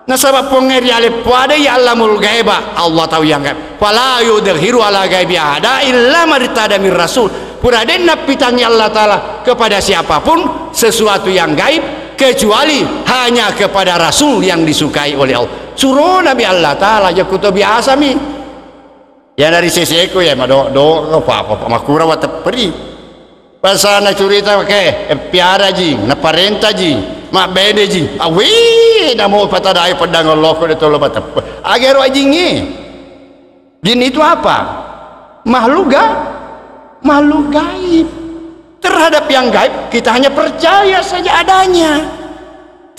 Nasaba Puangnge riale puadai ya'lamul ghaiba, Allah tahu yang gaib. Fala yudhiru ala ghaibi ahada illa man irtada min rasul. Pura denna pitangi Allah Ta'ala kepada siapapun sesuatu yang gaib kecuali hanya kepada rasul yang disukai oleh Allah. Surona mi Allah Ta'ala, jakkuto biasa mi. Ya dari seseku ya madok-dok apa-apa makura watepperi. Pasana curita ke, eh, piara ji, naparenta ji, mabbene ji. Awi, namo patadai pedang loko de tolo mateppe. Agero ajingi. Jin itu apa? Makhluk ga-, makhluk gaib. Terhadap yang gaib, kita hanya percaya saja adanya.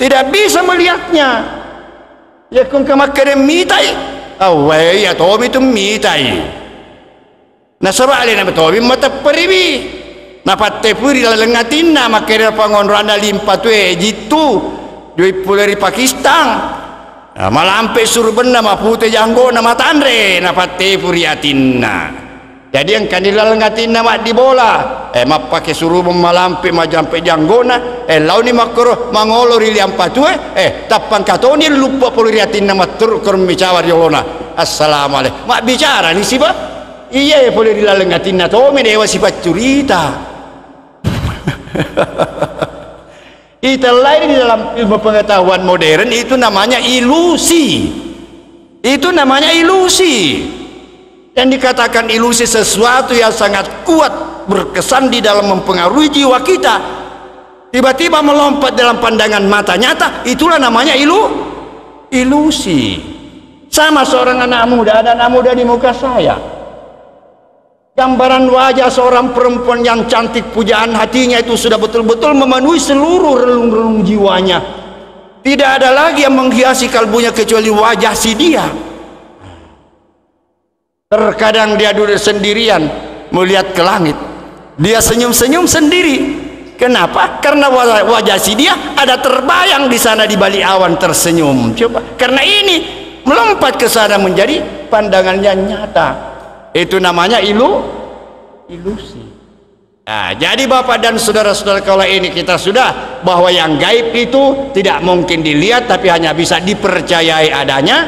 Tidak bisa melihatnya. Ya kung kemakkede mitai. Awai, ya tomi tu mitai. Nasaba alena matomi matepperiwi. Napattepui ri laleng atinna, makkeda pangonroanna limpa tue jittu, joi pole ri Pakistan. Nah, malampe surubenna, mapute janggona, matanre, napattepu ri atinna. Jadi engkani laleng atinna maddibola, eh, mappake surubeng malampe majampe janggona, eh, laoni makkoro mangolo ri liampa tue, eh, tappangkatoni luppe pole ri atinna matteru koro micawa riolona. Assalamualaikum. Mabbicara ni siba? Iyae pole ri laleng atinna tomi dewa sipaccurita. Itellai di dalam ilmu pengetahuan modern itu namanya ilusi. Itu namanya ilusi. Yang dikatakan ilusi sesuatu yang sangat kuat berkesan di dalam mempengaruhi jiwa kita. Tiba-tiba melompat dalam pandangan mata nyata, itulah namanya ilu-, ilusi. Sama seorang anak muda, ada anak muda di muka saya. Gambaran wajah seorang perempuan yang cantik, pujaan hatinya itu sudah betul-betul memenuhi seluruh relung-relung jiwanya. Tidak ada lagi yang menghiasi kalbunya kecuali wajah si dia. Terkadang dia duduk sendirian, melihat ke langit. Dia senyum-senyum sendiri. Kenapa? Karena wa-, wajah si dia ada terbayang di sana di balik awan tersenyum. Coba, karena ini melompat ke sana menjadi pandangannya nyata. Itu namanya ilu-, ilusi. Nah, jadi Bapak dan saudara-saudara, kalau ini kita sudah bahwa yang gaib itu tidak mungkin dilihat tapi hanya bisa dipercayai adanya,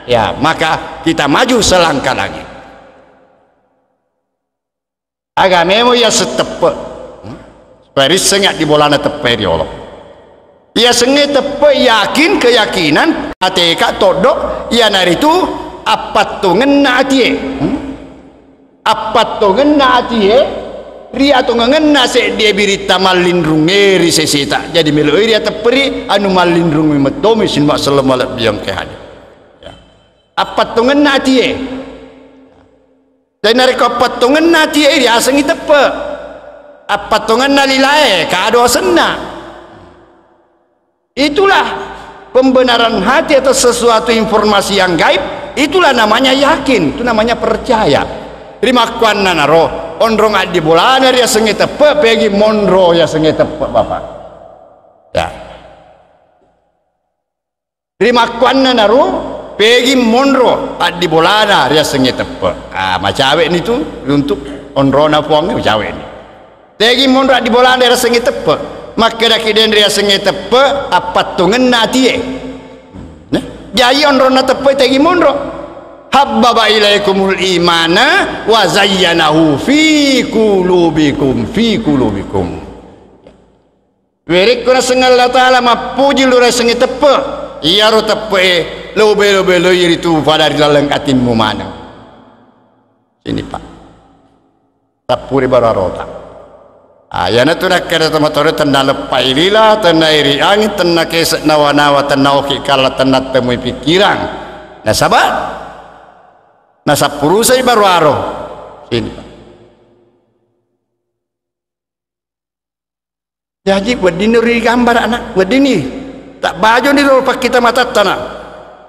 ya, maka kita maju selangkah lagi. Agamemo iya setteppe. Hmm? Supaya risseng addibolana teppe riolo. Iya sengnge teppe yakin, keyakinan, ateka toddo, iyanaritu appattongenna atie. Hmm? Appattongenna atie, riatongengenna seddie biritta mallinrungnge ri seseta. Jadi meloi riatepperi anu mallinrungnge mettomi sinumma selleng malebbiang ke hadir. Ya. Appattongenna atie. Jadi narekko appattongenna atie riasengngi teppe. Appattongenna lilae kado asenna. Itulah pembenaran hati atas sesuatu informasi yang gaib, itulah namanya yakin, itu namanya percaya. Rimakkuannanaro, onrong addibolana riasengnge teppe, pegi monro riasengnge teppe, Bapak. Ya. Rimakkuannanaro, pegi monro addibolana riasengnge teppe. Ah, macawe'ni tu untuk onrona Puangnge, macawe'ni. Tegi monro addibolana riasengnge teppe. Makkedaki den riasengnge teppe, appattongenna atie. Nah, jaji onronna teppe tegi monro. Habbaba ilaikumul imana wa zayyanahu fi qulubikum, fi qulubikum. Werekko naseng Allah Ta'ala mappuji lu riasengnge teppe, iyaro teppe'e lo belo-beloi ritu pada ri laleng atimmu maneng. Sini, Pak. Tappuri baro arota. Ah, iyanatu nakkeda tomatoa tenna leppai lila, tenna iri angin, tenna kese' nawa-nawa, tenna oki kalla, tenna temui pikkirang. Nasaba nasappurusai baro aro. Sini, Pak. Jaji, weddinni ri gambara'na, weddinni. Tabbajoni ro pakkita matattana.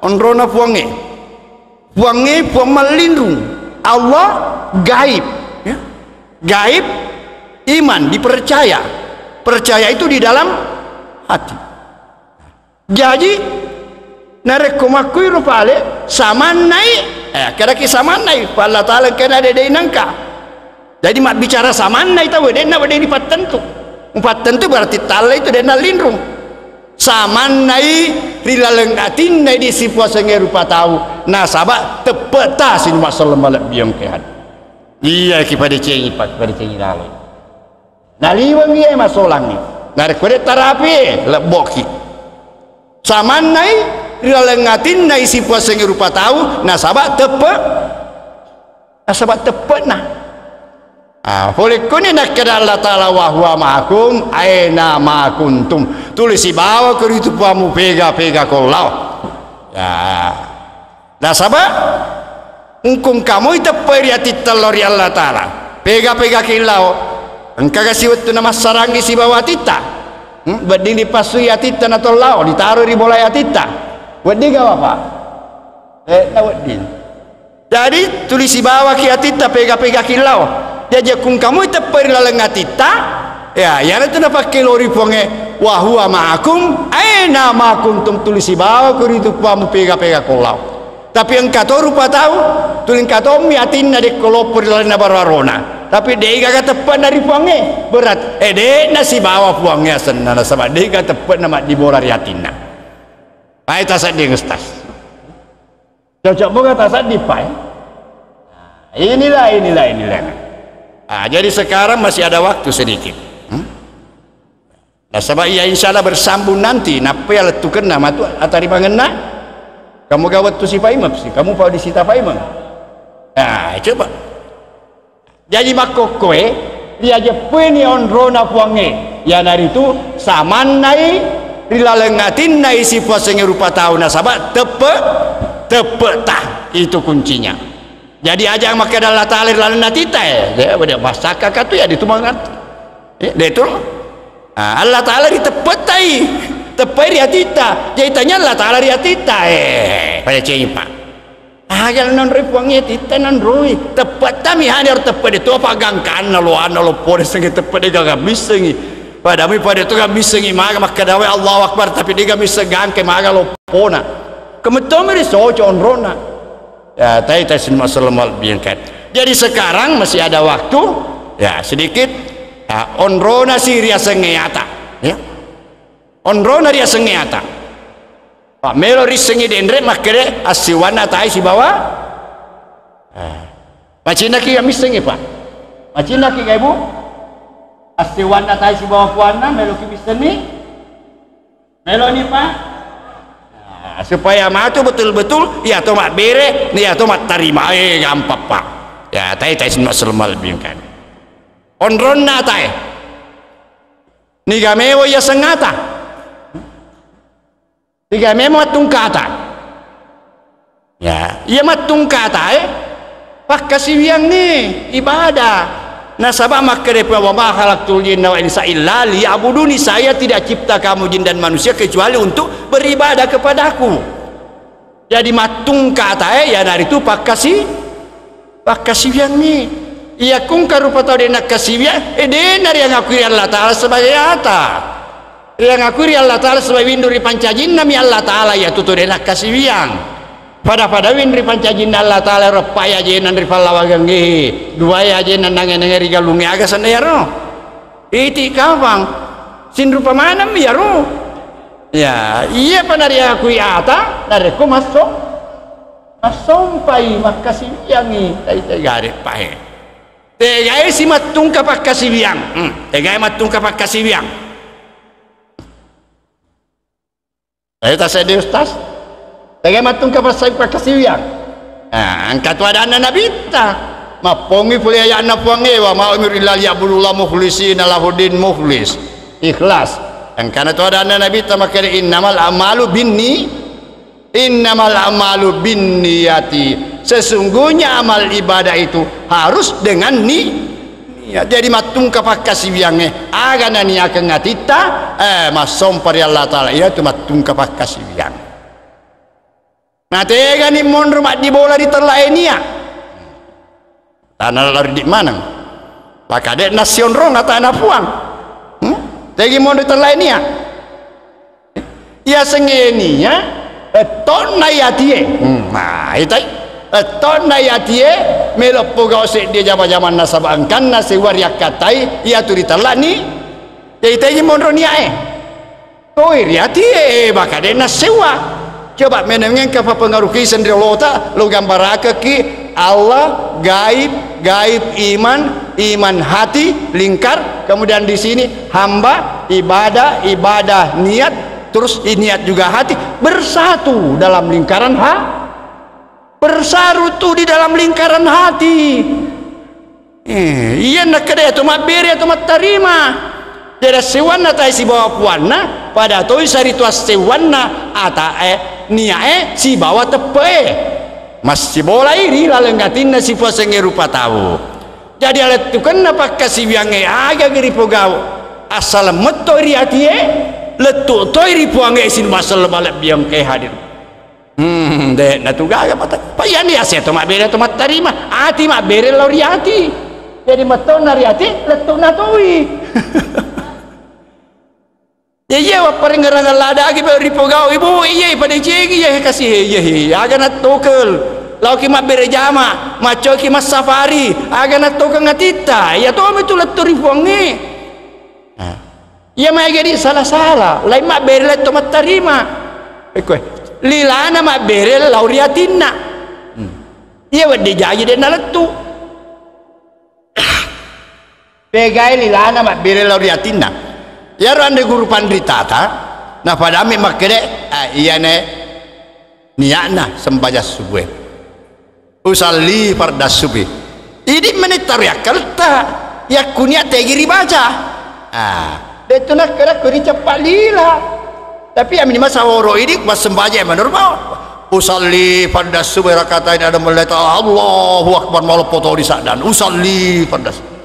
Onrona Puangnge. Puangnge, Puang mallinrung. Allah gaib. Ya. Gaib, iman, dipercaya. Percaya itu di dalam hati. Jaji, narekko makkuiro pale, samannai, eh, kedaki samannai, pa Allah Ta'ala kena dede nangka. Jadi, mabbicara samannai tau, de'na wedding dipattentu. Mupattentu berarti tallai tu de'na linrung. Samannai ri laleng atinna di sipuasengnge rupa tau, nasaba teppe'ta sining masselleng malebbiang kehan. Iya, ki padecengi, pa-, padecengi laleng. Naliwengngi e masolangngi. Narekko de' tarapi e, lebboki. Samannai ri laleng atinna isi puasengngi rupa tau, nasaba teppe', nasaba teppe'na. Ah, pole koni nakkeda Allah Ta'ala, "Wa huwa ma'akum aina ma kuntum." Tuli sibawa ko ritu Puammu pega-pega ko lao. Ya. Nasaba engka kamui teppe'i ri atitta lao ri Allah Ta'ala. Pega-pegaki lao. Engkaga siwettu namassarangi sibawa atitta? Hmm? Wedding dipassui atitta na to lao, ditaro ri bolae atitta. Wedding ga, Bapak? Eh, na wedding. Jadi, tuli sibawaki atitta pega-pegaki lao. Jaji, akkung kamui teppe'i ri laleng atitta, ya, iyanatu napakkelori Puangnge, "Wa huwa ma'akum aina ma kuntum," tuli sibawa ko ritu Puammu pega-pega ko lao. Tapi engka to rupa tau, tuli engka tommi atinna dekko loppo ri lalenna baro-arona. Tapi de'gaga teppe'na ri Puangnge. Berat, eh, de'na sibawa Puangnge asenna, nasaba de'ga teppe'na maddibola ri atinna. Pai tasedding, Ustaz. Cocok moga tasedding, Pak, eh? Inilah, inilah, inilah. Ah, jadi sekarang masih ada waktu sedikit. Hmm? Nasaba iya, insya Allah bersambung nanti. Nappa iya lettukenna matu atarimangenna. Kamu ga wettu sipaimeng si, kamu pa disita paimeng. Ah, coba. Jaji makkokkoe riajeppuini onrona Puangnge, iyanaritu samannai ri laleng atinna isi puasengnge rupa tau, nasaba teppe', teppe'ta. Itu kuncinya. Jadi aja makkeda Allah Ta'ala ri laleng atitta, eh, de', de', massakka katu ya ditu mangerti. Eh, de' tu. Ah, Allah Ta'ala ri teppe'tai, teppe'i ri atitta. Jadi tanya Allah Ta'ala ri atitta, eh, pada cempa. Aga nanroi Puangnge atitta nanroi. Teppe'ta mi hani aro teppe' de' tu apa gangkanna loanna loppo de' sengnge teppe' de'gaga missengngi. Padami pada tu ga missengngi maga makkeda wae Allahu Akbar tapi de'ga misseng gangke maga loppona. Kemettomi ri soco onrona. Ya, tai tai sin masalah mal biangkat. Jadi sekarang masih ada waktu. Ya, sedikit. Ya, onrona si riasengnge ata. Ya. Onrona riasengnge ata. Pak, melo rissengngi denre makkede assiwanna atai sibawa. Eh. Macinnaki ga missengngi, Pak? Macinnaki ga, Ibu? Assiwanna atai sibawa puanna meloki missenni? Meloni, Pak? Nah, supaya matu betul-betul iya to mabbere, iya to mattarima. Eh, gampang, Pak. Ya, tai tai sinno selmal bingkan. Onronna atai. Niga mewa iya sengata. Tiga memang mattungkata. Ya, iya mattungkata, eh, pakkasiwiangngi ibadah. Nasaba makkeda Puang, "Wa ma khalaqtul jinna wal insa illa liya'buduni." Saya tidak cipta kamu jin dan manusia kecuali untuk beribadah kepadaku. Jadi mattungka atae, iyanaritu pakkasi-, pakkasiwiangngi. Iya kungka rupa tau de' nakkasiwiang, eh, de' nariangakui Allah Ta'ala sebagai ata. Riangakui ri Allah Ta'ala sebagai winru ri pancajinna mi Allah Ta'ala, iya tutu de' nakkasiwiang. Pada-pada winru ri pancajinna Allah Ta'ala, reppai ajenna ri pallawangengnge, duai ajenna nange-nange ri galungnge, aga senna iyaro? Iti kafang. Sinrupa maneng mi iyaro. Ya, iya pa nariakui ata, narekko masso-, massompai, makkasiwiangngi, tai-, tai gare pahe. Tegai si mattungka pakkasiwiang. Hmm, tegai mattungka pakkasiwiang. Ayo taseddi Ustaz. Tegai mattungka passai pakkasiwiang. Nah, engka tu adanna Nabitta. Mappongi pole aya'na Puangnge, "Wa ma umiru illa liya'budullah mukhlisina lahuddin," mukhlis. Ikhlas. Engkana tu adanna Nabitta makkeda, "Innamal a'malu binni-, innamal a'malu binniyati." Sesungguhnya amal ibadah itu harus dengan ni-, Iya, jadi mattungka pakkasiwiangnge, aga naniakeng atitta, eh, massompa ri Allah Ta'ala, iyatu mattungka pakkasiwiang. Nategani monro maddibola ri tellae nia. Tana lari di maneng. Pakade nassionrong atana puang. Hmm? Tegi monro ri tellae nia. Yasengnge nia, ettonna yatie. Hmm, nah, itai. Ettonna yatie, melo pogau seddi jama-jamanna saba engkanna sewa riakkatai, iyatu ritellani. Jadi tegi monro niae. Toi riatie, baka de' nassewa. Coba menengeng ka papengaruh kiseng ri lota, lo gambarakeki Allah, gaib, gaib, iman, iman hati, lingkar, kemudian di sini hamba, ibadah, ibadah, niat, terus niat juga hati, bersatu dalam lingkaran ha-, bersatu di dalam lingkaran hati. Eh, iya nakkeda iyatu mabbere iyatu mattarima. Jadi sewwanna tae sibawa puanna, pada toi saritu assewwanna atae, niae sibawa teppe'e. Massibolai ri laleng atinna sipuasengnge rupa tau. Jadi alettukenna pakkasiwiangnge aga ripogau. Assaleng metto ri atie, lettu toi ri puangnge sining masselleng malebbiang engkae hadir. Hmm, de' natu gaga mata. Pa iyani ase to mabbere to mattarima. Ati mabbere lao ri ati. Jadi metto na ri ati, lettu na toi. Ya iya, wapparengngerang ladaki pe ripogau, Ibu, iya, padecengi, iya, kasih, iya, iya, aga nattokel. Laoki mabbere jama, maccoki massafari, aga nattokeng atitta, iya tomi tu lettu ri puangnge. Nah. Iya maega di sala-sala, lain mabbere lettu mattarima. Ekko, lilana mabbere lao ri atinna. Hmm. Iya wedde jaji de' nalettu. Pegai lilana mabbere lao ri atinna. Iyaro anre guru panritata, napadammi makkede, ah, iyane niatna sembajang subuh e. Usalli fardas subhi. Idi' meni taro yakkaletta. Yakkunia tegi ribaca. Ah, de' tu nakkeda ko ri cappa lila. Tapi amini masa oro idi' massembajang menurut mau. Usalli fardas subhi rakataini ada melaita Allahu Akbar maloppo to di saddan. Usalli fardas.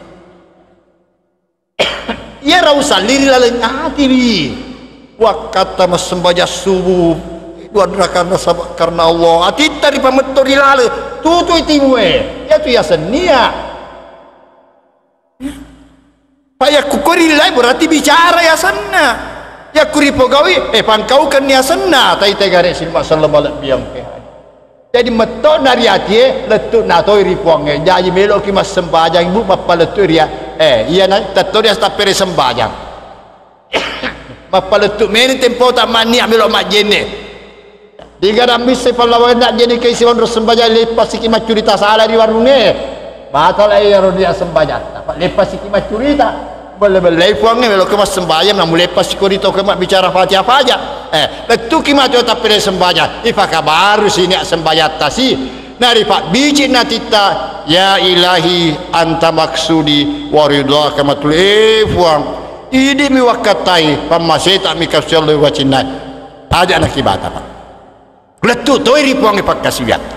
Iyaro usalli ri laleng atiwi. Wakkatta massembajang subuh, dua rakaat nasaba karena Allah. Atitta ripametto ri laleng, tutui tiwue. Iyatu yasennia. Pa yakku ko rillai berarti bicara yasenna. Yakku ripogaui, eh, pangkaukenni yasenna. Tai tegare sining masselleng malebbiang. Jadi metto na ri atie, lettu na toi ri puangnge. Jaji meloki massembajang, Ibu, mappalettu ri a-, eh, iya na, tetto dia tappere sembajang. Mappalettu meni tempota mannia melo majjenne. Digadang bisse pallawangenna jenne ke isi onro sembajang, leppasiki maccurita sala ri warungnge. Batala iyaro dia sembajang. Leppasiki maccurita. Belle-bellei puangnge, meloki massembajang, namuleppa sikori to ke mabbicara Fatihah faja. Eh, lettuki matu tappede sembajang. Ipakabaru sinia sembajatta si. Nari pabbici natitta, "Ya Ilahi, anta maksudi wa ridhaka matlu." Eh, Puang, idi' mi wakkattai, pammaseta mi kasiallo wacinnai. Aja nakibata, Pak. Lettu toi ri Puangnge pakkasiwiatta.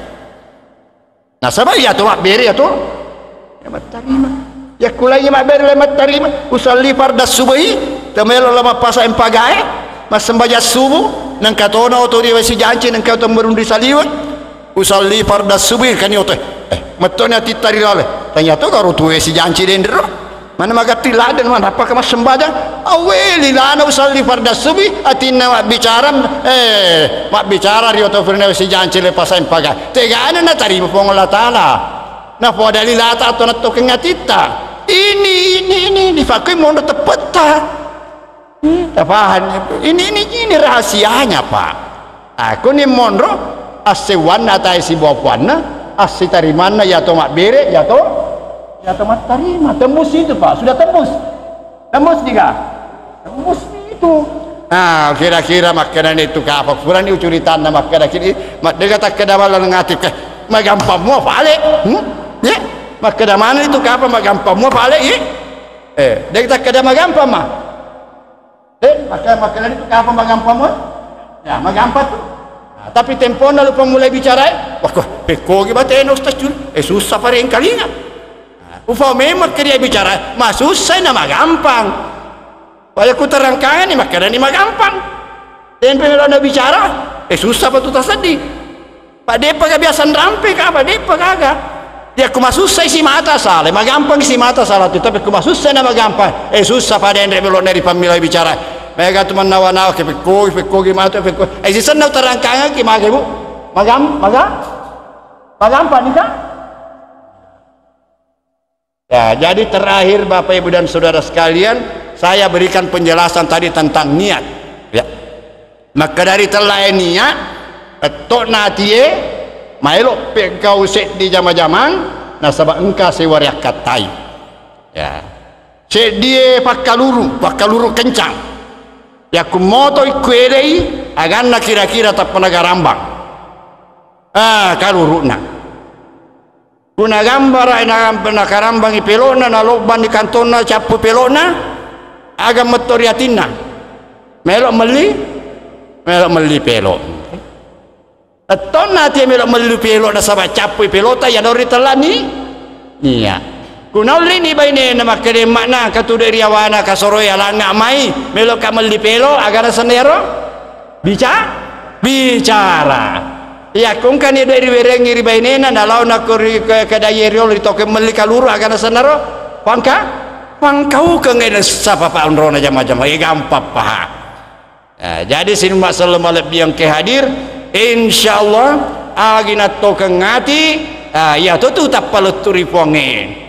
Nasaba iyatu mabbere iyatu, ya mattarima. Yakkulai mabbere le mattarima, usalli farda subuhi, temelo la mappasa empagae, massembajang subuh, nengka tono oto riwe sijanci, nengka oto merundri saliwe, usalli farda subuhi, kani oto, eh, mettoni atitta ri lale, tanya to karo tuwe sijanci denro, mana magatti laden, mana apa ke massembajang, awe lilana usalli farda subuhi, atinna mabbicara, eh, mabbicara ri oto firna sijanci le pasa empagae, tegana natarima Puang Allah Ta'ala. Napoada lilata atau nattokeng atitta. Ini, ini, ini, ini. Fakui monro teppetta. Hmm, tapahan. Ini, ini, ini rahasianya, Pak. Aku ni monro, assewanna atai sibawa puanna, assitarimanna yato mabbere, yato, yato mattarima. Tembus itu, Pak. Sudah tembus. Tembus juga. Tembus itu. Ah, kira-kira makkedani itu kapa? Purani ucuritanna makkeda kini, maddega takkeda balla ngati ke. Magampang mua pale. Hmm? Ya? Makkeda mana itu kapa magampang mua pale, ya? Eh, dega takkeda magampang ma. Eh, maka makkeda itu kapa magampang mua? Ya, magampang tu. Nah, tapi tempona lupa mulai bicara, eh. Wah, kok pekkogi batena Ustaz Jul. Eh, susah parengkalinga. Ufa memang ke dia bicara, masussai na magampang. Wayakku terangkangani makkedani magampang. Tempe melo na bicara, eh, susah pa tu taseddi. Pak depa ga biasa rampe ka, Pak depa gaga. Dia ku masussai si mata sale, magampang si mata sala tu, tapi ku masussai na magampang. Eh, susah pada enre melo na ri pammilai bicara. Mega tu mannawa-nawa ke pekkogi, pekkogi matu, pekkogi. Eh, sisenna terangkangaki mage, Bu. Magam-, maga-, magampang ni ka? Ya, jadi terakhir Bapak Ibu dan Saudara sekalian, saya berikan penjelasan tadi tentang niat. Ya. Maka dari tellae niat, etto natie, maelo pegau seddi jama-jamang, nasaba engka sewa riakkattai. Ya. Seddie pakkaluru, pakkaluru kencang. Yakku moto ikku elei, aganna kira-kira tappa nagarambang. Ah, kaluruna. Ku nagambara, na-, nakarambangi pelona, nalobbang di kantonna, cappu pelona, aga metto ri atinna. Melo melli, melo melli pelo. Ettonna atie melo melli pelo nasaba cappui pelota, ya nori tellani. Iya. Ku naulli ni bainena makkeda makna katude ri awana kasoroe alangnga mai, melo ka melli pelo, aga nasenna ero? Bica-, bicara. Iya, kongkani doi riwerengi ri bainena, nalao nako ri ke-, kedaye riolo ri toko melli kaluru, aga nasennaro? Pangka-, pangkaukeng e nessa papa onrona jama-jama, e gampang paha. Nah, jadi sinumma selleng malebbiang ke hadir, insyaallah, agi nattokeng ati, ah, iya to tu tappa lettu ri puangnge.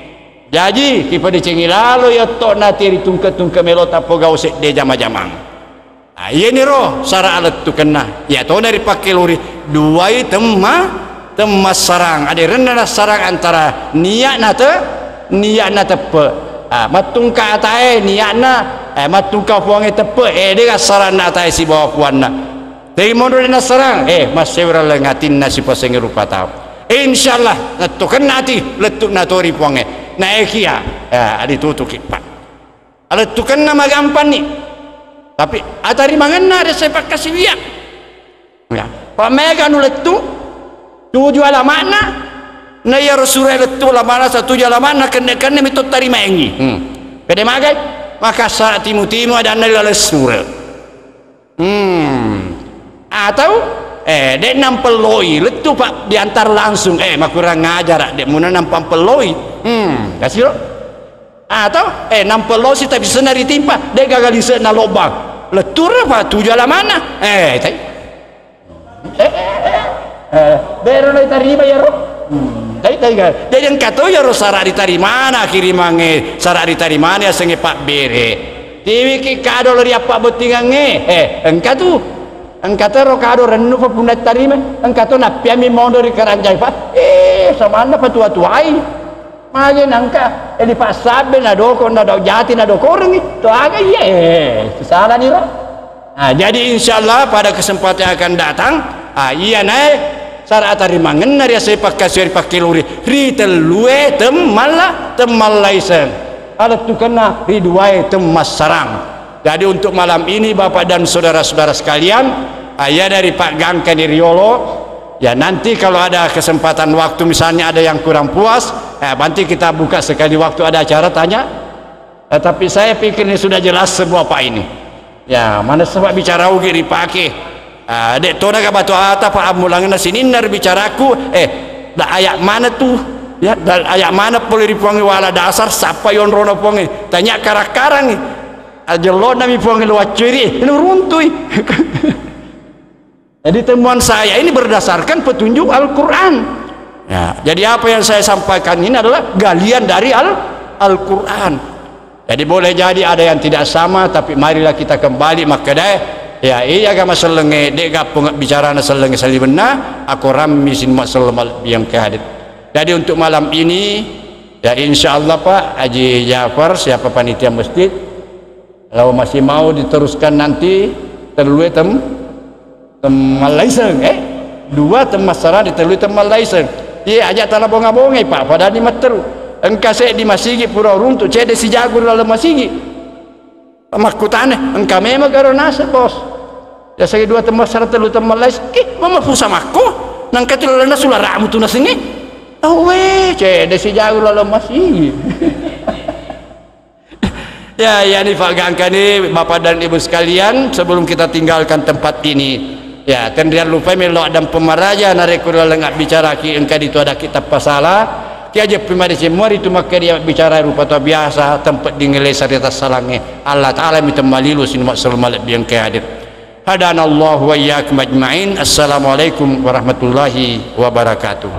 Jaji, kipadecengi lalo iya to nati ri tungke-tungke melo tapogau sedde jama-jamang. Ah, iyaniro sara alettukenna. Iyatona ripakkelori duai temma-, temmassarang. Aderenna nassarang antara niat na te-, niat na teppe. Ah, mattungka atae niatna, eh, mattungka puangnge teppe. Eh, de assaranna atae sibawa puanna. Tei monro de nassarang, eh, massewra lengatinna sipasengi rupa tau. Insyaallah, lettukenna ati, lettu natori puangnge. Naekia, eh, aditutuki, Pak. Alettukenna magampanni. Tapi atarimangenna ada sepakkasiwiang. Ya. Pamega nu lettu, tuju alama'na, na iya sura lettu alama'na, sa tuju alama'na, kenne-kenne mi to tarimaengi. Hmm. Pede magai, maka sa timu-timu adanna laleng sura. Hmm. Atau, eh, de nampelloi, lettu, Pak, diantar langsung. Eh, makurang ajar, de muna nampampelloi. Hmm, kasiro. Atau, eh, nampellosi tapi senna ritimpa, de gaga lise'na lobbang. Lettura, Pak, tuju alama'na. Eh, tai. Eh, eh, eh, eh. Eh, bero na tarima iyaro. Hmm, tai, tai, ga. Jadi engka to iyaro sara ritarimana, kirimangnge sara ritarimana asengnge pabbere. Tiwiki kado lo ri appabbottingangnge. Eh, engka tu. Engka tero kado rennu pa punna tarima. Engka to nappiammi mondo ri karanjai, Pak. Eh, samanna patua-tuai. Magi nangka, eh, dipassabbe, nadoko, nadau jati, nadokorengi. To aga iya, eh, salani ro. Nah, jadi insyaallah pada kesempatan yang akan datang, ah, iya nae sara atarimangenna riasai pakkasiwi pakkeluri ri tellue temmalla, temmallaiseng. Alettukenna ri duae temmassarang. Jadi untuk malam ini Bapak dan saudara-saudara sekalian, ah, iya dari Pak Gangka di Riolo, ya nanti kalau ada kesempatan waktu misalnya ada yang kurang puas, Eh, nanti kita buka sekali waktu ada acara tanya. Eh, tapi saya pikir ini sudah jelas semua, Pak, ini. Ya, mana sebab bicara ugi ripake. Ah, dek tona ga batu ata, Pak, ammulangenna sininna ri bicaraku, eh, da ayat mana tuh? Ya, da ayat mana pole ri Puangnge wala dasar, sapa yonrona Puangnge? Tanya karang-karang. Ajellona mi Puangnge lo wacciri, lo runtui. Jadi temuan saya ini berdasarkan petunjuk Al-Quran. Ya, jadi apa yang saya sampaikan ini adalah galian dari Al- Al-Quran. Jadi boleh jadi ada yang tidak sama, tapi marilah kita kembali makkedae, ya, iya ga masellengnge, de ga pong bicarana sellengnge saliwenna, ako rammi sin makselleng malebbiang ke hadir. Jadi untuk malam ini, ya, insya Allah, Pak Haji Jafar, siapa panitia masjid, kalau masih mau diteruskan nanti, tellue tem- temmallaiseng, eh? Dua temmassarang, ditellui temmallaiseng. Iya, aja tala bonga-bongai, Pak, padahal ni matteru. Engka seddi masigi pura runtu, cedde sijagu ri laleng masigi. Makkutane, engka memang garo naseng, Bos. Biasa dua temmassarang, tellu temmallaiseng. Ih, mama pusa makko? Nangka tu laleng nasula ramu tu nasengnge. Awwe, cedde sijagu ri laleng masigi. Ya, ya, ini Pak Gangkani, Bapak dan Ibu sekalian, sebelum kita tinggalkan tempat ini, ya, tenrian lupai melo dan pemaraja narekko laleng abbicaraki engka ditu ada kita pasala, ki aja pemari semua itu makanya dia bicara rupa to biasa, tempat dingele sarita salange. Allah Ta'ala mi temmalilu sin maksud malebbi engka hadir. Hadanallahu wa iyyakum ajma'in. Assalamualaikum warahmatullahi wabarakatuh.